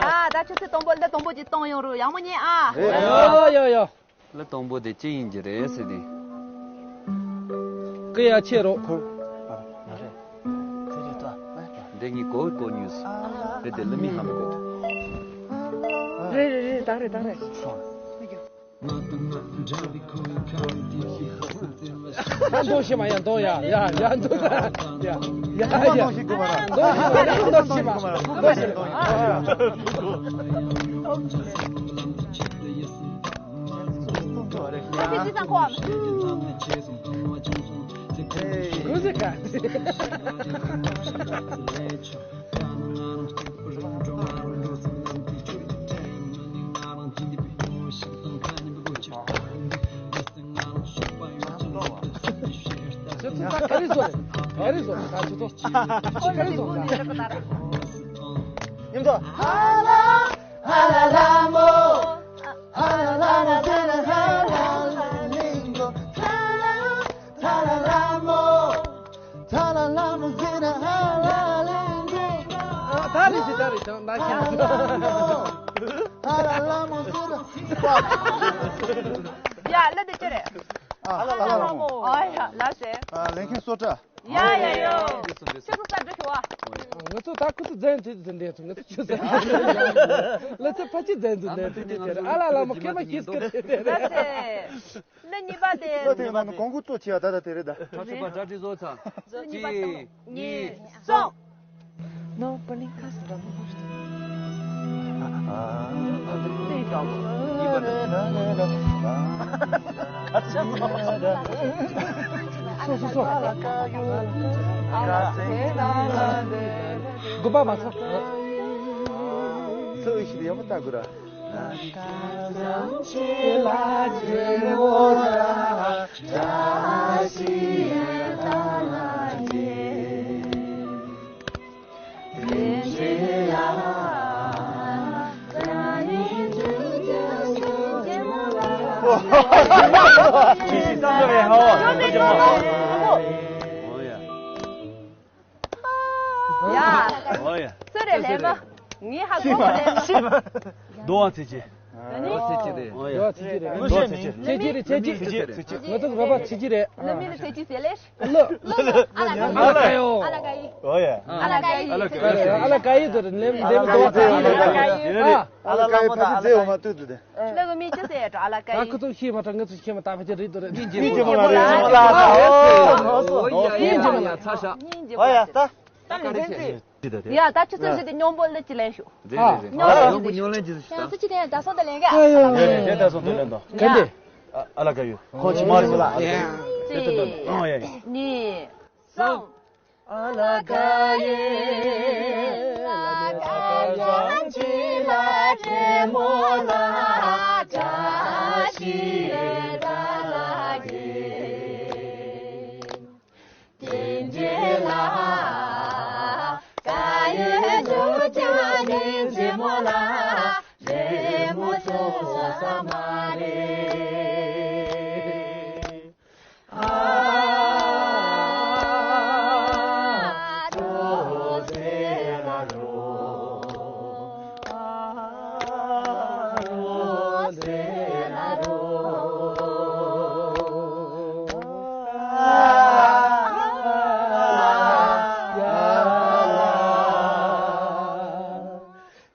ཨ་ད་ཆུ་ཚོད་དང་པོ་ལ་དང་པོ་ཅིག་བཏང་ཡོང་རུ་ཡག་མོ་ཉན་ཨ། ཡོ་ཡོ་ཡོ། གླུ་དང་པོ་དེ་ཅི་ཡིན་གྱི་རེད་ཟེར་ཏེ། ཀི་ཡ་ཆེ་རོགས་ཁོ། འདི་ངས་གོ་གོ་ཉུས། རེད་དེ་གླུ་མི་ཧ་མི་གོ། རེད་རེད་རེད་ད་རེད་ད་རེད། ད་འདོགས་ཤེས་མ་ཡ་འདོགས་ཡ་ཡ་ཡ་འདོགས་ད་ཡ་ཡ་ཡ་འདོགས་ཤེས་མ་འདོགས་ཤེས་མ་འདོགས་ཤེས་མ། ཁོ་ཚོས་ཅི་ཙམ་གོ་བ། Music. ཁྱོད་ཚོ་ད་ག་རེ་བཟོ་རེད། ག་རེ་བཟོ་རེད། ད་ཁྱོད་ཚོ་ག་རེ་བཟོ་རེད། མཉམ་དུ། ཧ་ལ་ཧ་ལ་ལ་མོ། ཧ་ལ་ལ་མོ་ཟེར་ཧ་ལ་ལ་ལིང་གོ། ཧ་ལ་ཧ་ལ་ལ་མོ། ཧ་ལ་ལ་མོ་ཟེར་ཧ་ལ་ལིང་གོ། ཨ། ད་རེད་ཤི། ད་རེད་ཤང་ད་ཤང་། ཧ་ལ་ལ་མོ་ཟེར། ཡ་ལ་འདི་ཅི་རེད། ཨ། ཧ་ལ་ལ་མོ། ཨ་ཡ་ལ་ཟེར། ཨ། ལེན་མཁན་སོ་ཏྲ། ཡ་ཡ་ཡོ། ཁྱོད་ཚོ་ས་འགྲོ་ཤོག་ཨ། ང་ཚོ་ད་ཁུ་ཚོ་རྫན་དེ་ཚོ་འདྲེན་ཚོ། ང་ཚོ་ཁྱོད་ཚོ་ལ་ཚེ་ཕ་ཅི་རྫན་ཚོ་འདྲེན་ཚོ། དེ་དེ་ཨ་ལ་ལ་མོ་ཁེ་མ་ཁིས་ཀ་དེ་དེ་རེད། ལ་ཚེ། ལ་གཉིས་པ་དེ། ལ་དེ་ང་ནི་གོང་གུ་ཏོ་ཆེ་ཡ་ད་ད་དེ་རེད་ད། གྲ་སྒྲིག་པ་གྲ་སྒྲིག་བཟོ་ཚར། ལ་གཉིས་པ་གཅིག་གཉིས་གསུམ། No, burning cast. སོ་སོ་སོ། དགོན་པ་མ་ཚོགས། ཚོགས་ཤིག་ཡོང་མི་ལྟ་དགོས་ར། ཡ། ཨོ་ཡ། སུ་རེད་ལེ་མ། ངའི་ཧ་གོ་གོ་ལེ་མ། རྡོ་བ་ཚེ་ཆེ། རྡོ་བ་ཚེ་ཆེ་རེད། རྡོ་བ་ཚེ་ཆེ་རེད། རྡོ་བ་ཚེ་ཆེ། ཚེ་ཆེ་རེད། ཚེ་ཆེ། ཚེ་ཆེ། ཚེ་ཆེ། ང་ཚོ་རོ་པ་ཚེ་ཆེ་རེད། ལ་མི་ལ་ཚེ་ཆེ་ཟེར་ལེ། ལོ། ལོ་ལོ། ཨ་ལ་ཀ་ཡི། ཨ་ལ་ཀ་ཡི། ཨོ་ཡ། ཨ་ལ་ཀ་ཡི། ཨ་ལ་ཀ་ཡི། ཨ་ལ་ཀ་ཡི་ཟེར་ལེ་མི་ལེ་མི་རྡོ་བ་ཚེ་ཆེ་རེད། ཨ། ཨ་ལ་ཀ་ཡི་ཕ་གི་རྫས་འོ་མ་ཏུ་ཏུ་དེ། ལ་གི་མི་ཅི་ཟེར་ཡ་ད་ཨ་ལ་ཀ་ཡི། ད་ཁོ་ཚོ་ཤེས་མ་ཐག་ང་ཚོ་ཤེས་མ་ཐག་ཕ་ཆེ་རེད་དོ་རེད། སྙིང་རྗེ་མོ་ལ་རེད། ཨོ་ཡ། སྙིང་རྗེ་མོ་ལ་ཚ་ཤ། སྙིང་རྗེ་མོ་ལ་ཚ་ཤ། ད་ལེན་ཟེར། ཡ་ད་ཁྱོད་ཚོ་ཞིག་དེ་སྙོམས་པོ་ལ་ཅི་ལེན་ཤོག་རེད་རེད་རེད། སྙོམས་པོ་ལ་ཅི་ལེན་ཤོག་ཡང་སུ་ཅི་ལེན་ད་སོང་ད་ལེན་ག་ཨ་ཡོ། རེད་རེད་རེད། ད་སོང་ད་ལེན་དོ། གན་དེ། ཨ་ལ་ཀ་ཡོ། ཁོ་ཅི་མ་རེད་ལ། གཅིག་ཨོ་ཡ་ཡ། གཉིས། གསུམ། ཨ་ལ་ཀ་ཡེ། ཨ་ལ་ཀ་ཡང་ཅི་ལ་ཅི་མོ་ལ་ཅ་ཤི་ད་ལ་ཡེ། དེ་འདྲ་ལ་ཀ་ཡེ་འདུག་ཅ་ནི་ཅི་མོ་ལ་རེ་མོ་ཚོ་ས་མ་རེ།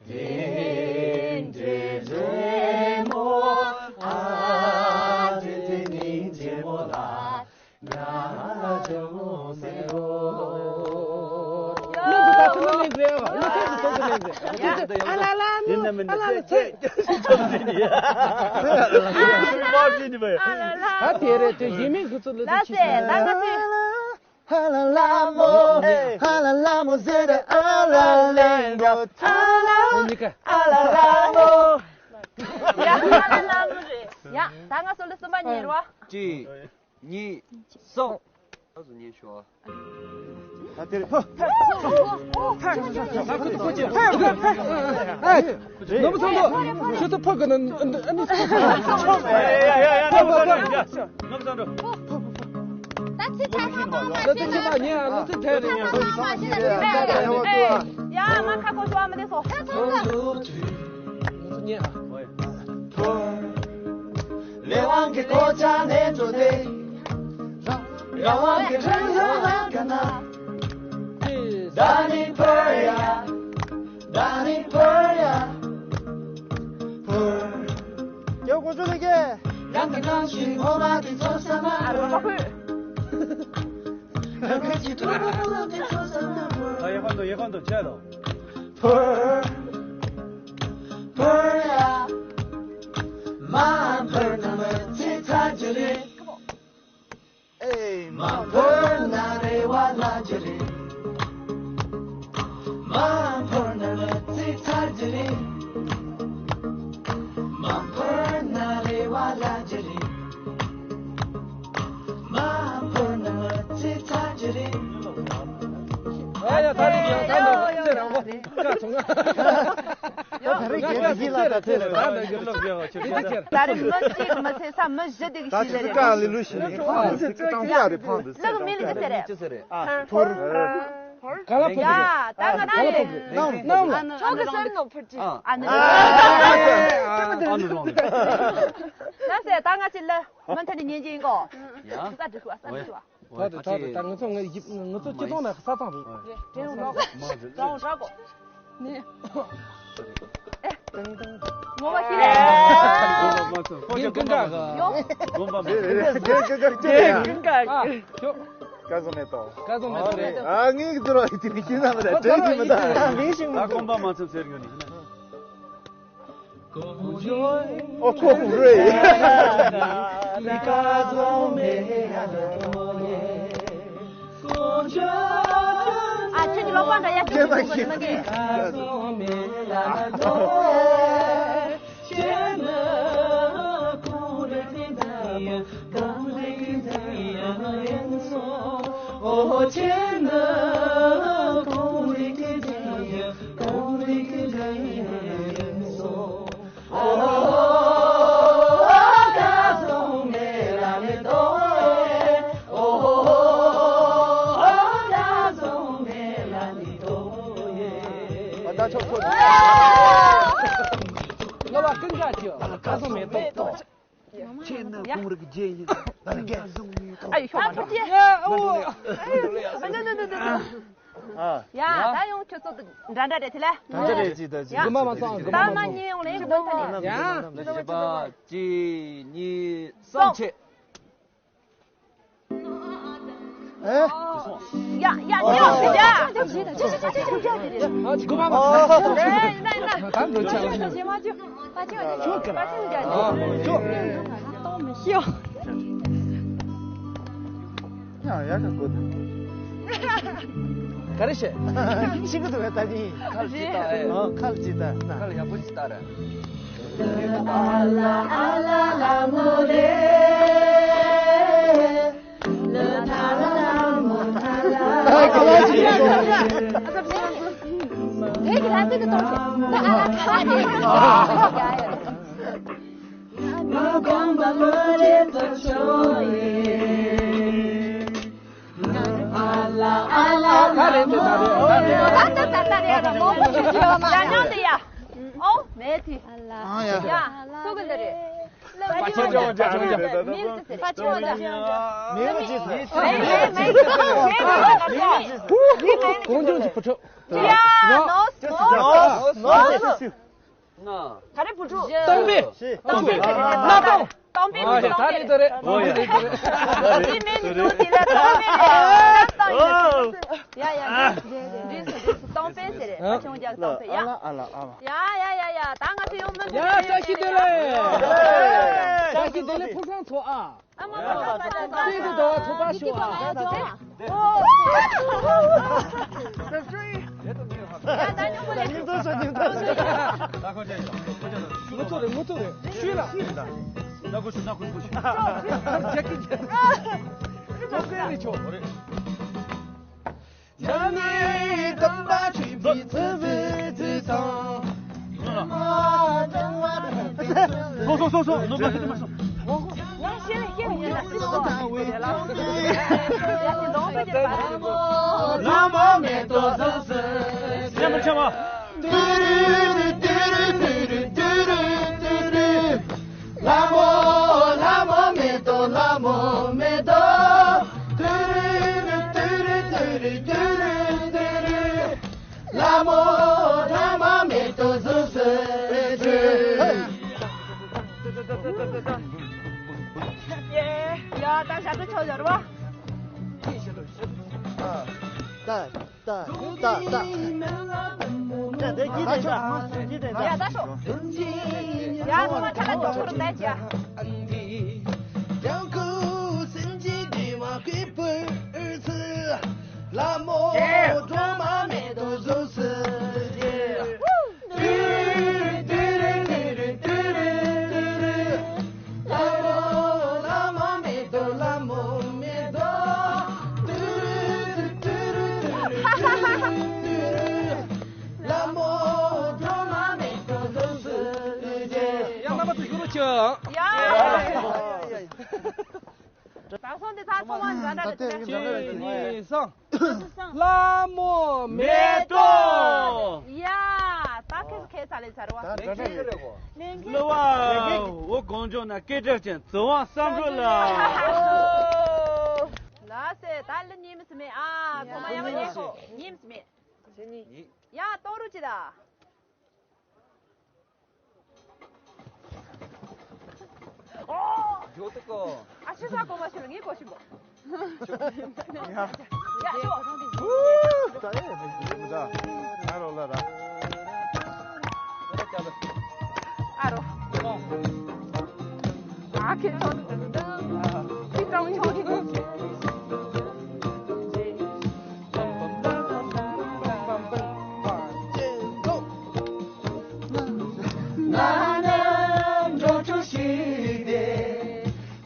དེ་འདྲའི་རེ་མོ་ཨ་དེ་དེ་སྙིང་རྗེ་མོ་ལ་ཉ་ཅུང་སེ་རོ། ལུག་ཏུ་ད་ཚོད་ལེན་ཟེར་ཨ། ལུག་ཏུ་ཚོད་ལེན་ཟེར། ཨ་ལ་ལ་ནུ་ཨ་ལ་ལ་ཚེ། ད་དེ་རེད་དེ་ཡིན་མིན་ཁུ་ཚོ་ལུག་ཏུ་ཆི་ཟེར། ཧ་ལ་ལ་མོ། ཧ་ལ་ལ་མོ་ཟེར་ཨ་ལ་ལེན་གོ་ཐ་ལ། ཨ་ལ་ལ་མོ། ཡ་ཧ་ལ་ལ་མོ་རེད། ཡ་ད་ང་སོ་ལུ་གསུམ་པ་ཉེར་བ། གཅིག་གཉིས། གསུམ། ཨ་ཟུ་ཉེ་ཤོ། ད་དེར་ཧ། ད་ཁུ་ཚོ་ཁོ་ཅི། ཨེ། ནོར་བུ་ཚང་འགྲོ། ཁྱོད་ཚོ་ཕ་གི་ན་ཨ་ནི་ཚོ་ཕ་གི། ཡ་ཡ་ཡ། ནོར་བུ་ཚང་འགྲོ། ད་ཚེ་ཆ་ཚང་མ་མ་ད་ཚེ་ཆ་ཚང་མ་ཉེ་ཨ་ནི་ཚེ་ཆ་ཚང་མ་ཉེ་ཨ། ཡ་མ་ཁ་ཁོ་ཤོ་ཨ་མ་དེ་སོ། ཚེ་ཆ་ཚང་མ་ཉེ་ཨ། ལས་དབང་གི་གོ་ཆ་ནས་འགྲོ་སྟེ། རང་དབང་གི་རང་དབང་ལ་དགའ་ན། ད་ནི་ཕར་ཡ། ད་ནི་ཕར་ཡ། ཕར། རྒྱལ་བ་དགུང་ཞུ་ལེགས་ཀྱེ། རང་གི་རང་བཞིན་ངོ་མ་དེ་ཚོ་ས་མ་ཨ་རོ་ལ་ཧུ། རང་གི་ཅི་ཐུབ་པ་དེ་ཚོ་ས་མ་ཕར། ཨ་ཡེ་ཧོན་དོ་ཡེ་ཧོན་དོ་ཆེ་ལོ། ཕར། ཕར་ཡ། མ་ཕར་ན་མ་ཚེ་ མ་འཕུར་ན་རེ་བ་བརླག་རྒྱུ་རེད། མ་འཕུར་ན་མི་ཚེ་ཚར་རྒྱུ་རེད། མ་འཕུར་ན་རེ་བ་བརླག་རྒྱུ་རེད། མ་འཕུར་ན་མི་ཚེ་ཚར་རྒྱུ་རེད། ཨ་ཡ། ད་རེས་ཀྱི་ད་ནི་ཚེ་རིང་པོ་ཀ་ཚོང་ང་། ད་རེས་ཀྱི་ཡིན་ལ་ད་ཚེ་རིང་པོ། ད་རེས་མི་གཅིག་མི་ཚེ་ས་མི་བཞི་དེ་གི་ད་ཅི་ཞིག་ཀ་ལི་ལུ་ཞིག་ནི་ཁོང་ཚེ་ཀྲང་པོ་ཨ་རེ་ཕང་དུ་ལག་མི་ལ་ཅི་ཟེར་རེད། ཨ་ཕུར། ག་ལ་ཕུར་རེད། ཡ་ད་ང་ད་རེད། ནམ་ནམ་ལ་ཁྱོད་ཀྱི་སེམས་ནང་ཕུར་ཅི། ཨ་ནི། ཨ་ནི་རོང་ནི། ན་སེ་ད་ང་ཅི་ལ། མ་མཐའ་ནས་ཉན་གྱི་ཡིན་གོ། ཡ། ས་འགྲིག་གོ། ས་འགྲིག་གོ། ད་དེ་ད་དེ་ད་ང་ཚོ་ངའི་ཡིབ་ང་ཚོ་སྤྱི་ཚོགས་ནང་ས་ཐང་རེད། རེད་རེད་འོང་འོང་འོང་འོང་། ནི། ཨེ། ཏང་ཏང་། ངོ་མ་ཤི་ལེ། ཡིན་ཀུན་དགའ། ཡོང་། དགོན་པ་མེད། རེད་རེད་རེད་རེད། ཀུན་དགའ། ཨ་ཁྱོད། ཀ་ཟོ་མེད་དོ། ཀ་ཟོ་མེད་དོ། ཨ་ངའི་ཟོ་ར་ཡིན་དེ་མི་ཤེས་ན་མ་ད་དྲན་གྱི་མི་ད། མིང་ཤིང་མི་ད། དགོན་པ་མ་ཚོམ་ཟེར་ཡོད་ནི། ཨོ་ཁོ་བུ་རེད། ཨ་ཁྱོད་ཀྱི་ལོག་པ་འདྲ་ཡ་ཁྱོད་ཀྱི་ལོག་པ་མ་གི། ང་ལ་ཀུན་དགའ་ཁྱོད་ཀ་ཟོ་མེད་དོ། ཁྱེད་ནི་ཁོང་རིགས་རྒྱལ་ཡིན། ང་རྒྱལ་བཟུང་ནས་ཐོབ། ཨ་ཡི་ཤོ་མ་ཐོབ་ཀྱི། ཨ་ཡི་ཨ་ནི་ནི་ནི་ནི། ཨ། ཡ་ད་ཡོང་ཁྱོད་ཚོ་འདྲ་འདྲ་རེད་དེ་ལ། ད་འདྲ་རེད་ཅི་ད་ཅི། ཡ་རྒྱུ་མ་མ་ཚང་རྒྱུ་མ་ད་མ་མ་ཚང་། གཉིས་ཡོང་ལེ་ཡོང་ད་ནི། ཡ། བཞི་པ་གཅིག་གཉིས་གསུམ་ཆེ། ཨེ། ཡ་ཡ་ཡ་ཡ། ཨ་ཅི་གོ་མ་མ། ཨེ་ཡིན་ན་ཡིན་ན། ད་འགྲོ་ཆ་ལ། ཁྱོད་ཀྱི་ར། ཨ་ཁྱོད་ཀྱི་ར། ཨ་ཁྱོད་ཀྱི་ར། ཨ་ཁྱོད་ཀྱི་ར། ཡ་ཡ་ཁ་གོ་ད། ག་རེ་བཤད། ཤི་གི་འདུག་བས་ད་ནི། ཁ་ལ་ཅི་ལྟ་ཨེ། ཨ་ཁ་ལ་ཅི་ལྟ་ན། ཁ་ལ་ཡག་པོ་ཅི་ལྟ་ར། ད་རེད་འདི་ད་རེད་ད་རེད། ད་ད་ད་ད་རེད་ར་མང་པོ་ཞིག་བྱས་པ་མ་རེད། ཡ་ཉོན་དེ་ཡ། ཨོ་མེད་དེ། ཨ་ཡ། ཡ་སུ་གི་འདི་རེད། པ་ཆེན་ཅོ་ཅོ་ཅོ་ཅོ། མིང་ཅི་ཟེར། པ་ཆེན་ཅོ། མིང་ཅི་ཟེར། མིང་ཅི་ཟེར། གོང་ཅུང་གི་བུ་ཕྲུག་ཡ་ནོ་ནོ་ནོ། ལྔ། ད་རེས་བུ་ཕྲུག་སྟོང་པའི། སྟོང་པའི། སྟོང་པའི། ཨ་ཡ་ད་རེད་ད་རེད། ཨོ་ཡ། དེ་མིན་འདུག་དེ་ལ་སྟོང་པའི་རེད། ཡ་ཡ་འགྲིག་སོང་འགྲིག་སོང་། སྟོང་པའི་ཟེར་རེད། ཨ་ཆུང་རྒྱག་སྟོང་པའི་ཡ། ཨ་ལ་ཨ་ལ་ཨ་ལ། ཡ་ཡ་ཡ་ཡ་ད་ང་ཚོ་ཡོང་མི་འདུག་ཡ་བཀྲ་ཤིས་བདེ་ལེགས། བཀྲ་ཤིས་བདེ་ལེགས་ཕུན་སུམ་ཚོགས་ཨ། ཨ་མ་མ་མ་མ་མ། ཚེ་འདི་ཟླ་བ་ཐོག་པ་ཤོག་ཨ། ཨ་ད་ཉོ་མོ་ལེ། ད་ཁོ་ཅན་ཡོད། ཁོ་ཅན་ཡོད། ངོ་ཐུག་རེད་ངོ་ཐུག་རེད། ཤུལ་ལ། ཤུལ་ལ། ན་ཁོ་ཤུ་ན་ཁོ་ཤུ། རྒྱ་སྐད་རྒྱ་སྐད། ཁོ་སྐད་རེད་ཆོག་སོ་སོ་སོ་སོ། ནོར་མ་ཤེས་ནོར་མ་ཤེས། ཉམས་པར་བྱ་བ། ལྷ་མོ་ལྷ་མོ་མེ་ཏོག་ལྷ་མོ་མེ་ཏོག་ལྷ་མོ་ལྷ་མོ་མེ་ཏོག་བཟོ་ཟེར། ཡ་ད་ཞབས་བྲོ་ཆོག་ཡོད་རེད་བ། ད། ད་ད་ད། ད་དེ་གྱིས་དེ་ད་གྱིས་དེ་ད། ཡ་ད་ཤོག་ཡ་ཚང་མ་ཁ་ལ་ཏོག་ཏོག་ལ་ད་ཅི་ཡ། ཡ། ད་སོང་དེ་ད་ཚོང་བ་འཛིན་གྲྭ་དེ་གཅིག་གཉིས་གསུམ། ལྷ་མོ་མེ་ཏོག་ཡ། ད་ཁེ་ཁེ་ས་ལེ་ཚར་བ། ད་ད་ད་ལེན་གྱི། ལེན་གྱི། ལོ་བ། འོ་གོང་ཇོ་ན་སྐད་གྲགས་ཅན་ཚོང་བ་བསམ་འགྲུབ་ལགས། ལགས་སེ། ད་ལ་ཉིམ་སི་མེ་ཨ། ཚོང་མ་ཡ་མ་ཉིམ་སི་མེ། ཉིམ་སི་མེ། ཡ་གཏོང་རུ་ཅི་ད། མགྱོགས་ཏེ་ཀོ། ཨ་ཆེ་ས་གོ་མ་ཤི་ལ་ངའི་གོ་ཤི་མོ། ཡ། ཡ་ཤོ། ད་ཨེ་མི་མི་ད། ང་རོ་ལ་ར། ཨ་རོ། ཨ་ཁེ་ཆོ། ཁི་ཀྲང་ཆོ་ཁི། ང་ནི་འགྲོ་བ་ཞིག་སྟེ།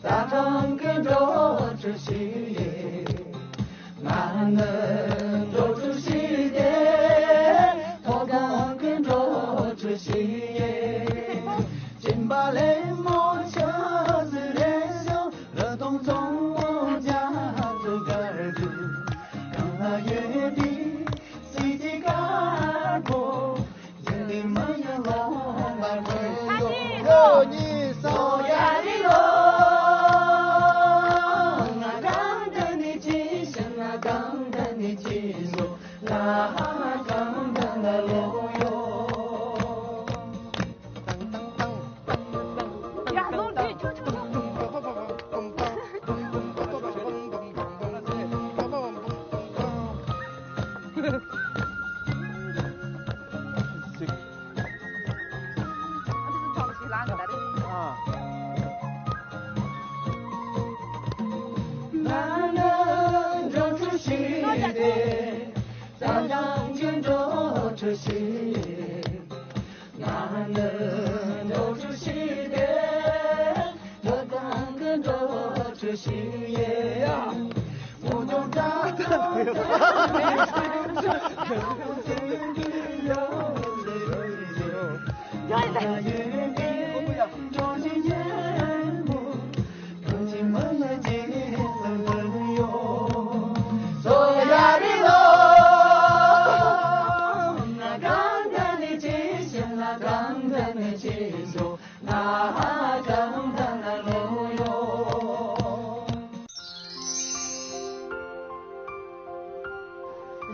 རྩྭ་ཐང་གི་འགྲོ་བ་ཞིག་ཡིན། ང་ནི་འགྲོ་བ་ཞིག་སྟེ། མཐོ་སྒང་གི་འགྲོ་བ་ཞིག་ཡིན། སྦྱིན་པ་ལེན་མོ་ཆ་ཟི་རེ་ཞོ། རི་དྭགས་ཚོང་མོ་རྒྱ་ཟི་གར་དུ། གང་ལ་ཡོད་དེ་སི་ཏི་དཀར་པོ།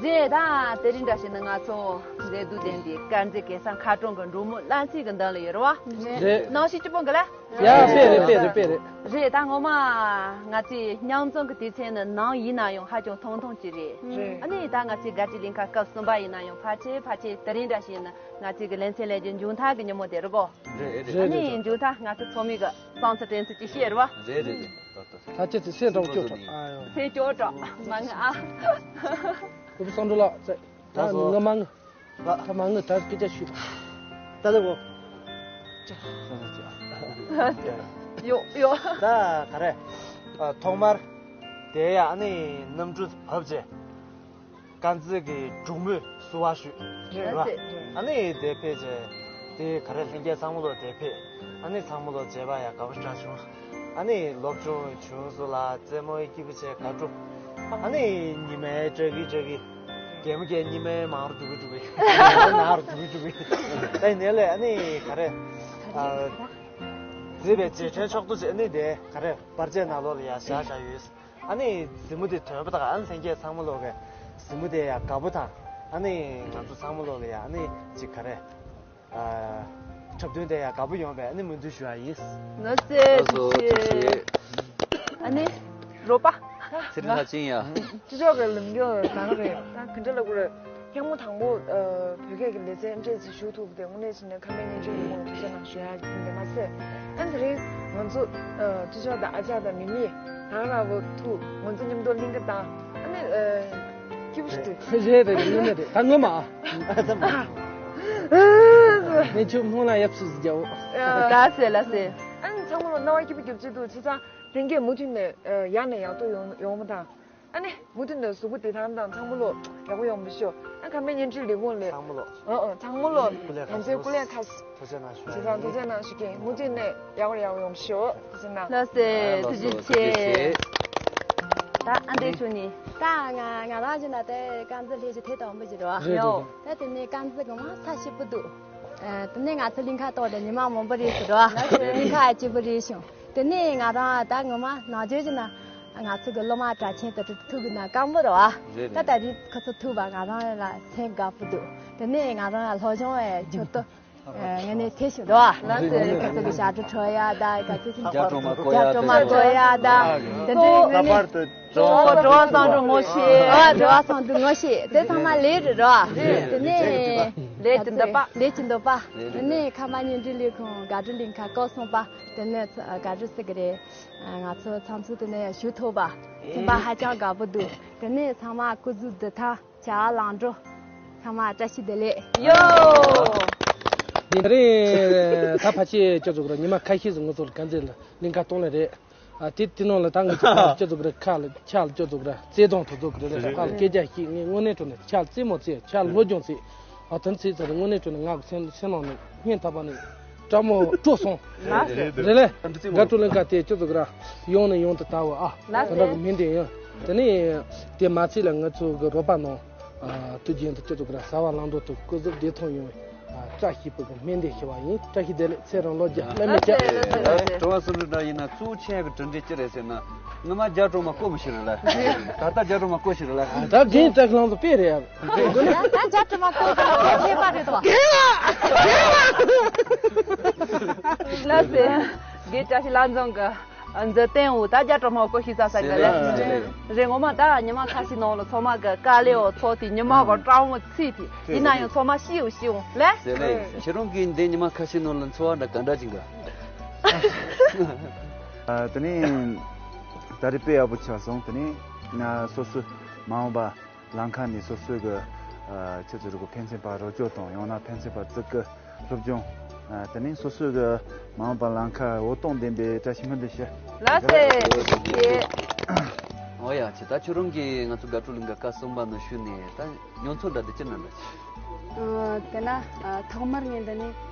རེད་ད། དེ་རིང་འདྲ་བྱས་ན་ང་ཚོ་མཛེས་སྡུག་ལྡན་པའི་དཀར་མཛེས་གེ་སར་མཁར་གྲོང་གི་འབྲོག་མོ་གླང་རྩེ་གི་མདུན་ལ་ཡོད་རེད་བ། རེད། ནང་ཞིག་སྐྱིད་པོ་འགི་ལ། ཡ་དཔེ་རེད་དཔེ་རེད་དཔེ་རེད། རེད་ད། ངོ་མ་ང་ཚོའི་མཉམ་འཛོམས་ཀྱི་དུས་ཚོད་ནི་ནང་ཡིན་ན་ཡང་ཧ་ཅང་ཐུང་ཐུང་ཅིག་རེད། རེད། ཨ་ནི་ད་ང་ཚོའི་དགའ་སྤྲོའི་གླིང་ག་སྐབས་གསུམ་པ་ཡིན་ན་ཡང་ཕལ་ཆེར་ཕལ་ཆེར་དེ་རིང་འདྲ་བྱས་ན་ང་ཚོའི་གི་ལེ་ཚན་ལས་རྒྱུ་མཇུག་མཐའ་གི་ཉིན་མོ་དེ་རེད་གོ། རེད་རེད། ཨ་ནི་མཇུག་མཐའ་ང་ཚོ་ཚོགས་མི་གི་བསམ་ཚུལ་དྲན་ཚུལ་ཅིག་བཤད་རེད་བ། རེད་རེད་རེད། ད་ལྟ་ད་ཁྱེད་ཚོ་སེམས་སྐྱོ་ཤོག་ཨ་ཡོ། སེམས་སྐྱོ་དྲག་མ་ངུ་ཨ། ལུས་པོ་བསམ་འགྲོ་ལགས་ཚེ། ད་ངུ་མ་ངུ། ད་མ་ངུ་ད་སྐད་ཆ་ཞུས། ད་ལྟ་གོ། ཡོ་ཡོ། ད་ག་རེ། ཐོག་མར། དེ་ཡ་ཨ་ནི་གནམ་གྲུ་བབས་རྗེས། དཀར་མཛེས་ཀྱི་འབྲོག་མོས་བསུ་བ་ཞུས། རེད་བ། ཨ་ནི་དེ་ཕེབས་རྗེས། དེ་ག་རེ་ལྷན་རྒྱས་ཚང་མ་ལོ་དེ་ཕེབས། ཨ་ནི་ཚང་མ་ལོ་མཇལ་བ་ཡ་དགའ་པོ་ཞེ་དྲག་བྱུང་། ཨ་ནི་སློབ་སྦྱོང་བྱུང་སོང་ལ་རྩེད་མོ་སྐྱིད་པོ་བྱས་དགའ་སྤྲོ། ཨ་ནི་ཉི་མའི་སྐྲག་གི་སྐྲག་གི། རྒན་མོ་རྒན་ཉི་མའི་མང་རུ་འགྲོ་གི་འགྲོ་གི། ནང་རུ་འགྲོ་གི་འགྲོ་གི། ད་ཡིན་ནའི་ལས་ཨ་ནི་ག་རེ། མཛེས་པའི་རྗེས་དྲན་ཕྱོགས་བསྡུ་བྱས་ཨ་ནི་དེ་ག་རེ་པར་ཆས་ནང་ལོགས་ལ་ཡ་བཞག་བཞག་ཡོད། ཨ་ནི་གཟིགས་མོ་དེ་དོན་པ་དང་ཨ་ནི་ལྷན་རྒྱས་ཚང་མ་ལོག་གི་གཟིགས་མོ་དེ་ཡ་དགའ་པོ་དང་ཨ་ནི་ང་ཚོ་ཚང་མ་ལོག་ལ་ཡ་ཨ་ནི་ཅིག་ག་རེ། འཁྲབ་སྟོན་དེ་ཡ་དགའ་པོ་ཡོང་བའི་ཨ་ནི་སྨོན་འདུན་ཞུ་ཡ་ཡིན། ལགས་སེ། ལགས་སོ་ཐུགས་རྗེ་ཆེ། ཨ་ནི་རོགས་པ། ཚེ་རིང་ལྷ་ཆེན་ཡ། ཅི་ཕྱོགས་ཀྱི་ལམ་རྒྱུད་ད་ག་རེད་ད་ག་འདྲ་ལབ་དགོས་རེད། ཐེངས་མ་དང་པོ་བོད་སྐད་ཀྱི་ལེ་ཚན་འདྲ་ཅིག་ཞུགས་ཐུབ་པ་དེ་དངོས་གནས་བྱས་ན་ཁམས་པའི་བརྙན་འཕྲིན་ལས་ཁུངས་ལ་ཐུགས་རྗེ་གནང་ཞུ་ཡ་ཡིན་པ་མ་ཟད། ཨ་ནི་དེ་རིང་ང་ཚོ་ཅི་ཕྱོགས་དང་ཨ་ཅག་དང་མི་མི་ད་ག་རང་བོ་ཐུག་ང་ཚོ་མཉམ་དུ་གླིང་ག་དང་ཨ་ནི། སྐྱིད་པོ་ཞིག་འདུག་རེད་རེད་རེད། དངོས་གནས་རེད། ད་ངོ་མ། ཨ་ཙམ། ཨ་ནི་ཆུ་སྨོན་ལམ་ཡབ་སུ་ཟིག་རྒྱག་འོ། ལགས་སེ་ལགས་སེ། ཨ་ནི་ཚང་མ་ལ་སྣང་བ་སྐྱིད་པོ་རྒྱབ་ཀྱི་འདུག་བྱས་ཙང་ལྷན་རྒྱས་མུ་མཐུད་ནས་ཡག་ནས་ཡག་ཏུ་ཡོང་ཡོང་བ་དང་། ཨ་ནི་མུ་མཐུད་ནས་གཟུགས་པོ་བདེ་ཐང་དང་ཚང་མ་ལ་ཡག་པོ་ཡོང་བ་ཤོག་ཨ་ ཁམས་པའི་བརྙན་འཕྲིན་ལས་ཁུངས་ལས། ཚང་མ་ལོ། ཨ་ཨ་ཚང་མ་ལོ། སྐུ་ལས་ཁག་སོང་། ཐམས་ཅད་སྐུ་ལས་ཁག་སོང་། ཐུགས་རྗེ་གནང་ཞུ། བྱས་ཙང་ཐུགས་རྗེ་གནང་ཞུ་གི། མུ་མཐུད་ནས་ཡག་པོ་ཡག་པོ་ཡོང་ཤོག་ཐུགས་རྗེ་གནང་། ལགས་སེ། ཐུགས་རྗེ་ཆེ། ད་ཨ་འདྲས་ཆུ་ནི། ད་ང་ང་རང་ཅི་ན་དེ་རྐང་འཛིན་ལས་ཀྱི་ཐད་གཏོང་བུ་ཅི་རེད་བ། རེད་རེད། ད་དེ་ནས་རྐང་འཛིན་གང་མང་ས་ཞིབ་པོ་འདུག་དེ་ནས་ང་ཚོ་གླིང་ཁ་ཐོག་ལ་ཉི་མ་མང་པོ་རེད་ཟེར་རོ། གླིང་ཁ་སྐྱིད་པོ་རེད་བྱུང་། དེ་ནས་ང་རང་ད་ངོ་མ་ནང་ཆོས་ཀྱི་ནང་ང་ཚོ་གི་སློབ་མ་གྲགས་ཆེན་དུ་ཐུག་གི་ན་སྐམ་པོ་རེད་བ། རེད་ད་རེད། ད་རིང་ཁོ་ཚོ་ཐུག་པ་ང་རང་ལ་སེམས་དགའ་པོ་འདུག་དེ་ནས་ང་རང་ལ་སློབ་སྦྱོང་ཡང་ཁྱོད་ཚོ་ངས་ནས་ཐེ་ཞུ་རེད་བ། ལགས་སེ། ཁོ་ཚོ་གི་ཞབས་བྲོ་འཁྲབ་ཡ་ད་ག་ཚོད་ཅིག་རྒྱ་སྒྲོལ་མ་བཀོལ་ཡ་རྒྱ་སྒྲོལ་མ་བཀོལ་ཡ་ད་དེ་འདྲའི་ངས་ནས། ལྷག་པར་དུ་འགྲོ་བ་བསམ་འགྲོ་ངོ་ཤེས། ཨ་འགྲོ་བ་བསམ་འགྲོ་ངོ་ཤེས་དེ་ཚང་མ་ལས་རེད་རོ། དེ་ནས་ལས་ཀྱི་འདོད་པ། ལས་ཀྱི་འདོད་པ། དེ་ནས་ཁམས་པ་བརྙན་འཕྲིན་ལས་ཁུངས་དགའ་སྤྲོ་གླིང་ཁ་སྐོར་སོང་པ། དེ་ནས་དགའ་སྤྲོ་ཟེར་གི་རེད། ང་ཚོ་ཚང་ཚུལ་དེ་ནས་ཞུ་ཐུབ་པ། སེམས་པ་ཧ་ཅང་དགའ་པོ་འདུག་དེ་ནས་ཚང་མ་སྐུ་གཟུགས་བདེ་ཐང་བྱ་བ་ལམ་འགྲོ། ཚང་མ་བཀྲ་ཤིས་བདེ་ལེགས། ཡོ། དེ་རིང་ད་ཕལ་ཆེར་ཁྱོད་ཚོ་གི་ཉི་མ་ཁ་ཤས་སུ་ང་ཚོ་ལ་དཀར་མཛེས་ལ་གླིང་ཁ་གཏོང་ལེ་རེད། ཨ་དེ་དེ་ནང་ལ་ད་ང་ཚོ་ཁ་ལ་ཁྱོད་ཚོ་གི་རེད། ཁ་ལ་ཁྱ་ལ་ཁྱོད་ཚོ་གི་རེད། བརྩེ་དུང་དུ་ཚོ་གི་རེད། ཁ་ལ་སྐད་ཆ་ཞིག་ངས་དངོས་གནས་དྲང་གནས་ཁྱ་ལ་རྩེད་མོ་རྩེ་ཁྱ་ལ་སློབ་སྦྱོང་རྩེ། ཨ་དོན་ཚིག་ཚར་དངོས་གནས་དྲང་གནས་ང་གི་སེམས་སེམས་ནང་ནས་སྙིང་ཐག་པ་ནས་སྤྲང་མོ་སྤྲོ་སོང་། ལགས་སེ། རེད་ལེ། དགའ་སྤྲོ་གླིང་ཁ་དེ་ཁྱོད་ཚོ་གི་ར་ཡོང་ནས་ཡོང་དུ་ལྟ་བུ་ཨ། ལགས་སེ། དེ་འདྲ་གི་མི་འདི་ཡིན། དེ་ནས་དེ་མ་ཚད་ལ་ང་ཚོ་གི་རོགས་པ་ནང་ཨ་དུས་རྒྱུན་དུ་ཁྱོད་ཚོ་གི་ར་ཟ་བ་ལང་འགྲོ་དུ་སྐུ་གཟུགས་བདེ་ཐང་ཡོང་བའི་ཨ་བཀྲ་ཤིས་པའི་གི་སྨོན་འདུན་ཞུ་བ་ཡིན། བཀྲ་ཤིས་བདེ་ལེགས། ཚེ་རིང་ལོ་བརྒྱ་བླ་མའི་བཀྲ། ལགས་སེ། ལགས་སེ། དྲི་བ་གསུམ་འདྲ་ཡིན་ན་གཙོ་བོ་ཆེ་གི་གྲུབ་འབྲས་ཅི་རེད་ཟེར་ན། ངོ་མ་རྒྱ་སྒྲོལ་མ་བཀོལ་མི་ཤེས་རེད་ལ། ད་ལྟ་རྒྱ་སྒྲོལ་མ་བཀོལ་ཤེས་རེད་ལ། ད་རྒན་བཀྲ་ཤིས་ལགས་ཚོ་དཔེ་རེད་ཡ། ད་ད་རྒྱ་སྒྲོལ་མ་བཀོལ་ཤེས་པ་རེད་དོ། ལགས་སེ། རྒན་བཀྲ་ཤིས་ལགས་ཚོ་གི་མཛུབ་སྟོན་འོག་ད་རྒྱ་སྒྲོལ་མ་བཀོལ་ཤེས་ས་ས་གི་ལ། རེད། ངོ་མ་ད་ཉི་མ་ཁ་ཤས་ནང་ལ་ཚང་མ་གི་དཀའ་ལས་འོག་ཚོགས་དེ་ཉི་མ་གི་སྤྲང་མོ་ཚིག་དེ་ཡིན་ན་ཡང་ཚང་མ་ཤི་འོང་ཤི་འོང་ལ། ཟེར་ལེ། ཁྱེད་རང་གིས་འདི་ཉི་མ་ཁ་ཤས་ནང་ལ་འཚོ་བ་འདྲ་ག་འདྲ་ཅིག་ག་ཨ་དེ་ནས་ད་རེས་དཔེ་ཡག་པོ་ཆགས་སོང་། དེ་ནས་ང་སོ་སོའི་མ་འོངས་པ་ལམ་ཁ་ནས་སོ་སོའི་གི་ཨ་ཆུ་ཚོད་རུ་གི་ཕན་ཚུན་བར་རོགས་སྐྱོར་དང་། ཡང་ན་ཕན་ཚུན་བར་བརྩི་བཀུར་སློབ་སྦྱོང་། ཨ་དེ་ནས་སོ་སོའི་གི་མ་འོངས་པ་ལམ་ཁ་འོད་སྟོང་ལྡན་པའི་བཀྲ་ཤིས་སྨོན་འདུན་ཞུ། ལགས་སེ། ཨོ་ཡ། ཅི་ད་ཁྱོད་རང་གིས་ང་ཚོ་དགའ་སྤྲོ་གླིང་ག་སྐབས་གསུམ་པ་ནང་ཞུགས་ནས་ད་མྱོང་ཚོར་འདྲ་འདི་ཅི་ན་འདྲ་ཅི། ཨ་དེ་ན་ཨ་ཐོག་མར་ངས་འདི་ནས་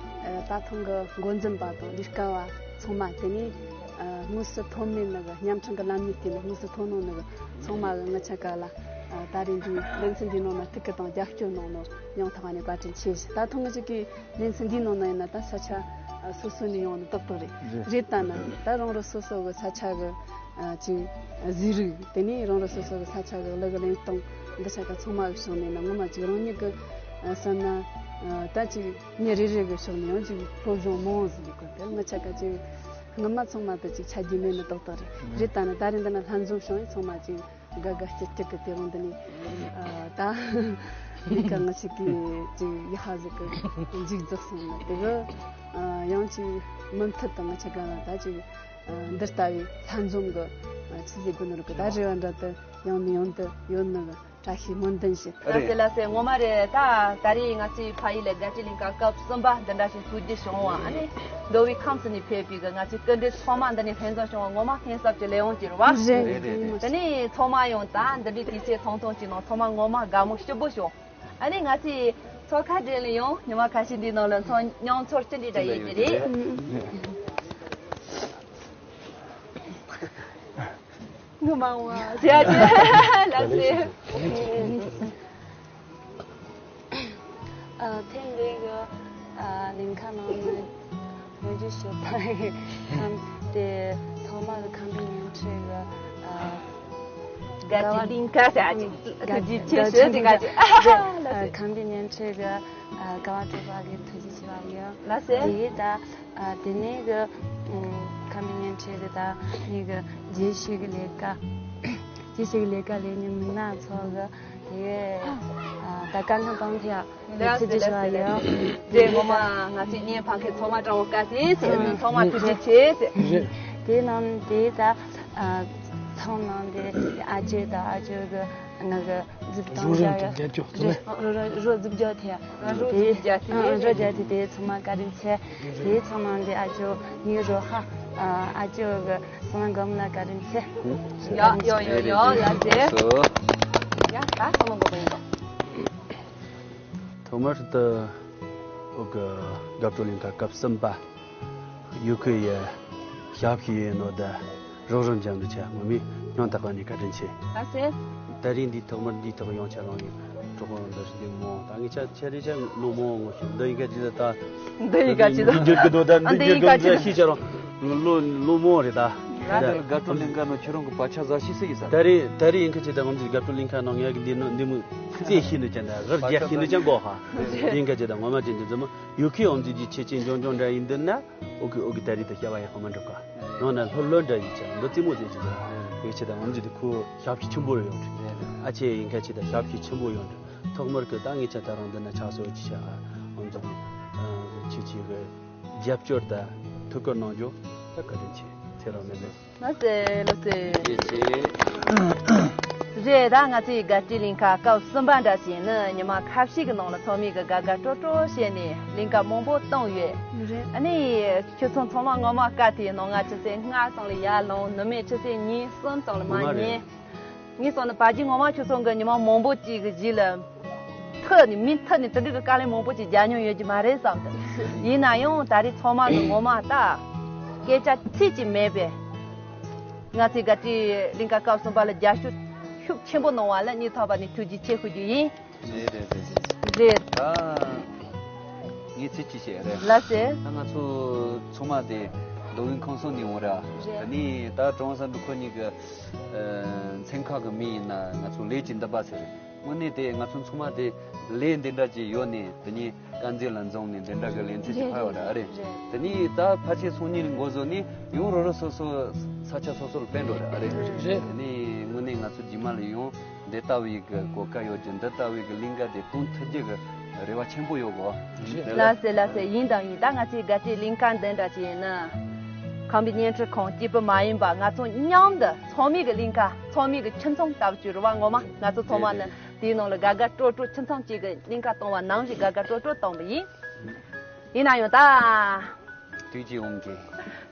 ཨ་ད་ཐེངས་གི་འགོ་འཛིན་པ་དང་ལས་ཀ་བ་ཚང་མ། དེ་ནས་ཨ་དངོས་སུ་ཐོན་མེད་ནི་གི་རྣམ་གྲངས་གི་ལམ་ནས་བལྟས་ནས་དངོས་སུ་ཐོན་ནོ་ནི་གི་ཚང་མ་གི་ང་ཆ་ག་ལ་ཨ་ད་རེས་འདི་ལེ་ཚན་འདི་ནང་ན་ཐུགས་ཁུར་དང་རྒྱབ་སྐྱོར་གནང་ནོ་སྙིང་ཐག་ནས་བཀའ་དྲིན་ཆེ་ཞུ། ད་ཐེངས་གི་ཅིག་གི་ལེ་ཚན་འདིའི་ནང་ན་ཡིན་ན་ད་ས་ཆ་ཨ་སོ་སོ་ནས་ཡོང་ནི་ཏག་ཏག་རེད། རེད། རེད་ད་ན་ད་རང་རང་སོ་སོ་གི་ས་ཆ་གི་ཨ་ཅིག་གཟིགས་རིགས། དེ་ནས་རང་རང་སོ་སོ་གི་ས་ཆ་གི་གླུ་གི་ལེན་སྟངས་འདི་ཆ་ག་ཚང་མ་གི་ཕྱོགས་ནས་ན་ངོ་མ་ཅིག་རང་ཉིད་གི་ཨ་བསམ་ན་ཨ་ད་ཅིག་མི་རེ་རེ་གི་ཕྱོགས་ནས་ཡང་ཅིག་སློབ་སྦྱོང་མང་བོ་ཟིག་དགོས་ཏེ། ང་ཆ་ག་ཅིག་སྔོན་མ་ཚང་མ་དེ་ཅིག་ཆ་རྒྱུས་མེད་ནི་ཏག་ཏག་རེད། རེད་ད་ན་ད་རེས་འདི་ན་ལྷན་འཛོམས་བྱུང་བས་ཚང་མ་ཅིག་དགའ་དགའ་སྐྱིད་སྐྱིད་གི་དེ་རིང་འདི་ནས་ཨ་ད་ལས་ཀ་ང་ཞིག་གི་ཅིག་ཡག་པ་ཟིག་གི་མཇུག་རྫོགས་སོང་ན་དེ་གི་ཨ་ཡང་ཅིག་མུ་མཐུད་དུ་ང་ཆ་ག་ལ་ད་ཅིག་ཨ་འདི་ལྟ་བུའི་ལྷན་འཛོམས་གི་ཨ་ཆི་ཟིག་དགོས་ནི་རིག་གི་ད་རེ་བ་འདྲ་དུ་ཡང་ནས་ཡང་དུ་ཡོད་ནི་གི་བཀྲ་ཤིས་སྨོན་འདུན་ཞུ། ལགས་སེ་ལགས་སེ། ངོ་མ་རེད། ད་ད་རེས་ང་ཚོའི་ཕ་ཡུལ་ལ་དགའ་སྤྲོའི་གླིང་ག་སྐབས་གསུམ་པ་འདི་འདྲ་ཞིག་ཚུགས་རྒྱུ་བྱུང་བ། ཨ་ནི་མདོ་དབུས་ཁམས་གསུམ་ནས་ཕེབས་པའི་གི་ང་ཚོའི་སྐུ་མགྲོན་ཚང་མ་འདི་ནས་ལྷན་འཛོམས་བྱུང་བ་ངོ་མ་ཕན་སབ་ཀྱི་ལས་ཡོང་གི་རེད་བ། རེད་རེད། དེ་ནས་ཚང་མ་ཡང་ད་འདི་འདྲའི་དུས་ཚོད་ཐུང་ཐུང་ཅིག་ནང་ཚང་མ་ངོ་མ་དགའ་མོ་སྐྱིད་པོ་བྱུང་། ཨ་ནི་ང་ཚོའི་ཚོགས་ཁང་འདི་ལ་ཡང་ཉི་མ་ཁ་ཤས་འདིའི་ནང་ལ་ཚང་མྱོང་ཚོར་ཅི་འདྲ་འདྲ་ཡོད་ཀྱི་རེད། ངུ་མ་འོང་ཨ། ཟེར་ཡ་ཅི། ལགས་སེ། ཨ་ཐེངས་འདི་གི་ཨ་གླིང་ག་ནང་ནས་ལོ་རྒྱུས་ཤོད་པ་ཡི་ཁམས་དེ་ཐོག་མ་གི་ཁམས་པའི་བརྙན་འཕྲིན་གི་ཨ་དགའ་སྤྲོའི་གླིང་ག་ཟེར་ཡ་ཅི། ཐུགས་རྗེ་ཆེ་ཞུ་ཟེར་ག་ཅི། ལགས་སེ། ཁམས་པའི་བརྙན་འཕྲིན་གི་ཨ་དགའ་བ་སྤྲོ་བ་གི་ཐུགས་རྗེ་ཆེ་བ་ཡོད། ལགས་སེ། དེ་གི་ད། ཨ་དེ་ནས་གི་ཨམ་ཁམས་པའི་བརྙན་འཕྲིན་གི་ད་ངེད་གི་རྗེས་ཤུལ་གི་ལས་ཀ། རྗེས་ཤུལ་གི་ལས་ཀ་ལས་ཉིན་མི་སྣ་ཚོ་གི་དེ་གི་ཨ་ད་བཀའ་སློབ་གཏོང་ཐེ་ཡ་ལགས་སེ་ཚེ་ལགས་སེ་ལགས་སེ། རྗེས་ངོ་མ་ང་ཚོའི་བརྙན་ཕངས་མཁན་ཚང་མ་དྲང་བོ་བཀའ་སྩལ་ཟེར། ཚང་མ་ཐུགས་རྗེ་ཆེ་ཟེར། དེ་ནང་དེ་ད་ཨ་ཚང་ནང་དེ་ཨ་ཅེ་དང་ཨ་ཅོ་གི་ང་གི་རྫིབ་དང་རོ་རོ་རྒྱ་ཅོ་རོ་རོ་རོ་རྫིབ་རྒྱ་ཐེ། རོ་རོ་རྫིབ་རྒྱ་ཐེ། རོ་རོ་རྒྱ་ཐེ་དེ་ཚང་མ་བཀའ་དྲིན་ཆེ། དེ་ཚང་མ་འདི་ཨ་ཅོ་ངའི་རོ་ཧ་ཨ་ཅོ་གི་ཚང་མ་སྒམ་ལ་བཀའ་དྲིན་ཆེ། ཡ་ཡ་ཡ་ཡ་ལགས་སེ། ཡ་ད་ཚང་མ་འགོ་པ་ཡིན་པ། ཐོག་མར་དུ་འོག་གི་དགའ་སྤྲོ་གླིང་ག་སྐབས་གསུམ་པ་ཡུ་ཁུ་ཡི་ཞབས་ཞུ་ཡིན་ནོ་ད་རོགས་རམ་ཅན་དུ་ཆ་ངོ་མི་སྙིང་ཐག་པ་ནས་བཀའ་དྲིན་ཆེ། ལགས་སེ། ད་རིང་འདི་ཐོག་མར་འདི་ཐོག་ཡོང་ཆ་རང་ཡིན་གྲོགས་པོ་འདི་སུ་འདི་མོ་ད་ངས་ཆ་ཆ་རེ་ཆ་ལོ་མོ་ངོ་ཤེས་འདི་ཡིན་ག་ཅི་ད་ད་འདི་ཡིན་ག་ཅི་ད་འགྱུར་གི་འདུག་ད་འདི་འགྱུར་གི་འདུག་ཤི་ཆ་རང་ལོ་ལོ་མོ་རེད་ད། ད་དགའ་སྤྲོ་གླིང་ག་ནང་ཁྱོད་རང་གི་བག་ཆགས་ཟ་ཤི་སི་ཡིན་ས། ད་རེས་ད་རེས་ཡིན་ག་ཅི་ད་ངོ་མ་དགའ་སྤྲོ་གླིང་ག་ནང་ངས་འདི་ནི་འདི་མོ་རྩེ་ཤི་འདུག་ཅན་ད་གར་རྒྱ་ཤི་འདུག་ཅན་གོ་ཧ། ཡིན་ག་ཅི་ད་ངོ་མ་དྲན་དུ་འཛོམས་ཡུ་ཁི་འོམ་ཙི་ཅི་ཆེ་ཆེ་འཇོང་འཇོང་འདྲ་ཡིན་འདུག་ན། ཨོ་ཀེ་ཨོ་ཀེ་ད་རེས་ད་བཤད་པ་ཡག་པོ་མ་འགྲོ་ག་ཡང་ན་ལྷོད་ལྷོད་འདྲ་ཡིན་ཅང་འདི་རྩེད་མོ་རྩེད་ཅི་འདུག་ཡོད་ཆེ་ད་ངོམ་ཅི་འདི་ཁོ་ཞབས་ཕྱི་ཆེན་པོ་རེ་ཡོང་འདྲ། ཨ་ཆེ་ཡིན་ཁ་ཆེ་ད་ཞབས་ཕྱི་ཆེན་པོ་ཡོང་འདྲ། ཐོག་མར་ཁོ་ད་ངས་ཆ་ད་རང་འདི་ན་ཆགས་སོ་ཅི་ཆ་ཨ་འོམ་ཙམ་ཆེ་ཆེ་གི་རྒྱབ་སྐྱོར་ད་ཐུགས་ཁུར་གནང་རྒྱུ་ད་བཀའ་དྲིན་ཆེ་ཚེ་རིང་མེད་མེད། ལགས་སེ་ལགས་སེ། ཡེ་ཆེ། རེད་ད་ང་ཚོའི་དགའ་སྤྲོའི་གླིང་ག་སྐབས་གསུམ་པ་འདྲ་ཞིག་ནི་ཉི་མ་ཁ་ཤས་ཀྱི་ནང་ལ་ཚང་མས་ཀྱི་དགའ་དགའ་སྤྲོ་སྤྲོ་བྱས་ནས་གླིང་ག་མང་པོ་བཏང་ཡོད། རེད། ཨ་ནི་ཁྱོད་ཚོ་ཚང་མ་ངོ་མ་སྐབས་དེའི་ནང་ང་ཆུ་ཚོད་ལྔ་ཙམ་ལ་ཡར་ལངས་ནུབ་མེད་ཆུ་ཚོད་གཉིས་གསུམ་ཙམ་ལ་མར་ངོ་མ་རེད། ཉལ། ངས་སོང་ན་བར་གྱི་ངོ་མ་ཁྱོད་ཚོ་གི་ཉི་མ་མང་པོ་ཅིག་གི་རྗེས་ལ་ཐུག་ནས་མི་ཐུག་ནས་དེ་འདྲ་གི་དཀའ་ལས་མང་པོ་ཅིག་རྒྱག་མྱོང་ཡོད་ཀྱི་མ་རེད་བསམ་ཏེ། ཡིན་ན་ཡང་ད་རེས་ཚང་མ་གི་ངོ་མ་ད་སྐད་ཆ་ཚིག་ཅིག་མེད་པས། ང་ཚོའི་དགའ་སྤྲོའི་གླིང་ག་སྐབས་གསུམ་པ་ལ་རྒྱབ་སྐྱོར་ཤུགས་ཆེན་པོ་གནང་བ་ལ་སྙིང་ཐག་པ་ནས་ཐུགས་རྗེ་ཆེ་ཞུ་རྒྱུ་ཡིན། རེད་རེད་རེད་རེད། རེད། ད་ངས་ཚིག་ཅིག་བཤད་རེད། ལགས་སེ། ད་ང་ཚོ་ཚང་མ་དེ་མདོ་དབུས་ཁམས་གསུམ་ནས་འོང་ར། རེད། ད་ནི་ད་ཀྲོང་གསར་འབྲུག་ཁོ་གཉིས་ཀྱི་མཚན་ཁག་གི་མི་ཡིན་ན་ང་ཚོ་ལས་ཀྱི་འདུན་པ་ཟེར་རེད། དངོས་གནས་དེ་ང་ཚོ་ཚང་མ་དེ་ལས་འདི་འདྲ་ཅིག་ཡོད་ནས་དེ་ནི་དཀར་མཛེས་ལ་འཛོམས་ནས་འདི་འདྲ་གི་ལེ་ཚན་ཅིག་ཕར་ཡོད་ར་རེད། རེད། དེ་ནི་ད་ཕལ་ཆེར་སང་ཉིན་འགོ་བཟོ་ནས་ཡང་རོ་རོ་སོ་སོ་ས་ཆ་སོ་སོ་ལ་སྤེལ་འགྲོ་ར་རེད། རེད། དེ་ནི་དངོས་གནས་ང་ཚོ་རྗེས་མ་ལ་ཡང་འདི་ལྟ་བུའི་གི་གོ་སྐབས་ཡོད་ཀྱི་འདི་ལྟ་བུའི་གི་གླིང་ག་དེ་གཏོང་ཐུབ་རྒྱུ་གི་རེ་བ་ཆེན་པོ་ཡོད་གོ། ལགས་སེ་ལགས་སེ། ཡིན་དང་ཡིན། ད་ང་ཚོའི་དགའ་སྤྲོའི་གླིང་ག་འདི་འདྲ་ཅིག་ཡིན་ན། ཁམས་པའི་བརྙན་འཕྲིན་ཁང་གཅིག་པུ་མ་ཡིན་པ་ང་ཚོ་མཉམ་དུ་ཚང་མའི་གི་གླིང་ག་ཚང་མའི་གི་ཁྱིམ་ཚང་ལྟ་བུ་ཅིག་རེད་བ། ངོ་མ་ང་ཚོ་ཚང་མ་ནི་དེའི་ནང་ལ་དགའ་དགའ་སྤྲོ་སྤྲོ་ཁྱིམ་ཚང་གཅིག་གི་གླིང་ག་གཏོང་བ་ནང་བཞིན་དགའ་དགའ་སྤྲོ་སྤྲོ་གཏོང་བ་ཡིན། ཡིན་ན་ཡང་ད། དུས་ཀྱི་དབང་གིས།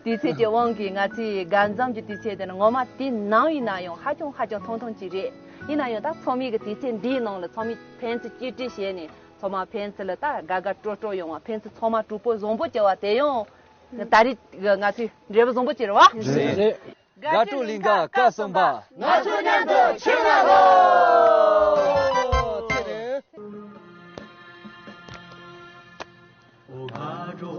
དུས་ཚོད་ཀྱི་དབང་གིས་ང་ཚོའི་དགའ་འཛོམས་ཀྱི་དུས་ཚོད་དེ་ནི་ངོ་མ་དེ་ནང་ཡིན་ན་ཡང་ཧ་ཅང་ཧ་ཅང་ཐུང་ཐུང་ཅིག་རེད། ཡིན་ན་ཡང་ད་ཚང་མའི་གི་དུས་ཚོད་འདིའི་ནང་ལ་ཚང་མས་ཕན་ཚུན་གཅིག་སྒྲིལ་བྱས་ནས་ཚང་མ་ཕན་ཚུན་ལ་ད་དགའ་དགའ་སྤྲོ་སྤྲོ་ཡོང་བ། ཕན་ཚུན་ཚང་མ་གྲོགས་པོ་བཟང་པོ་བྱ་བ་དེ་ཡང་ད་རེས་ང་ཚོའི་འབྲས་བུ་བཟང་པོ་ཅིག་རེད་བ། རེད། དགའ་སྤྲོ་གླིང་ག་སྐབས་གསུམ་པ། ང་ཚོ་མཉམ་དུ་ཁྱེད་ལ་ལོ། ཨོ་ག་རོ་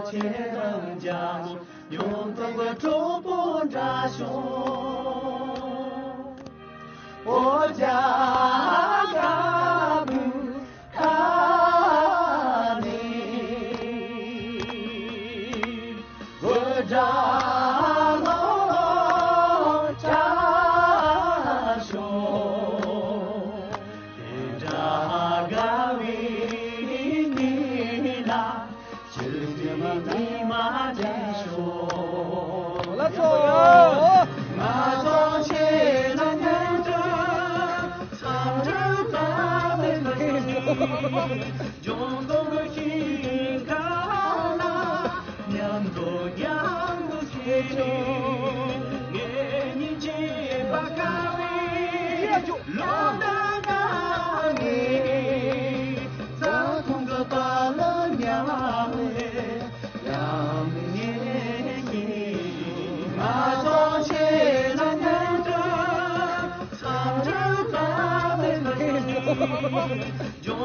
ཁྱེད་རང་ཅག་ཉོན་ཐོག་གི་གྲོགས་པོ་འདྲ་ཤོག་ཨོ་རྒྱ་གར་ཁ་ནི་བོད་འདྲ་ལོ་ཆ་ཤོག་དེ་འདྲ་དགའ་བའི་ཉིན་ལ། ཆུ་ཚོད་ཉི་མ་དྲན་ཤོག་ལགས་སོ། ང་ཚོ་ཆེ་ན་ཉན་དུ་ཚང་དུ་བབས་པའི་ལྗོངས་མཐོང་གི་ཤིང་ཁ་ལ་མཉམ་དུ་མཉམ་དུ་བྱེད་ཅིང་ངེད་གཉིས་བྱེད་པ་དཀའ་བའི་ལོ་ཟླ་དག་ནི། རྩྭ་ཐང་གི་པ་ལ་ཉལ་བའི་ཡང་ཉེ་ཞིང་། ང་ཚོ་ཆེ་ན་ཉན་དུ་ཚང་དུ་བབས་པའི་ལྗོངས་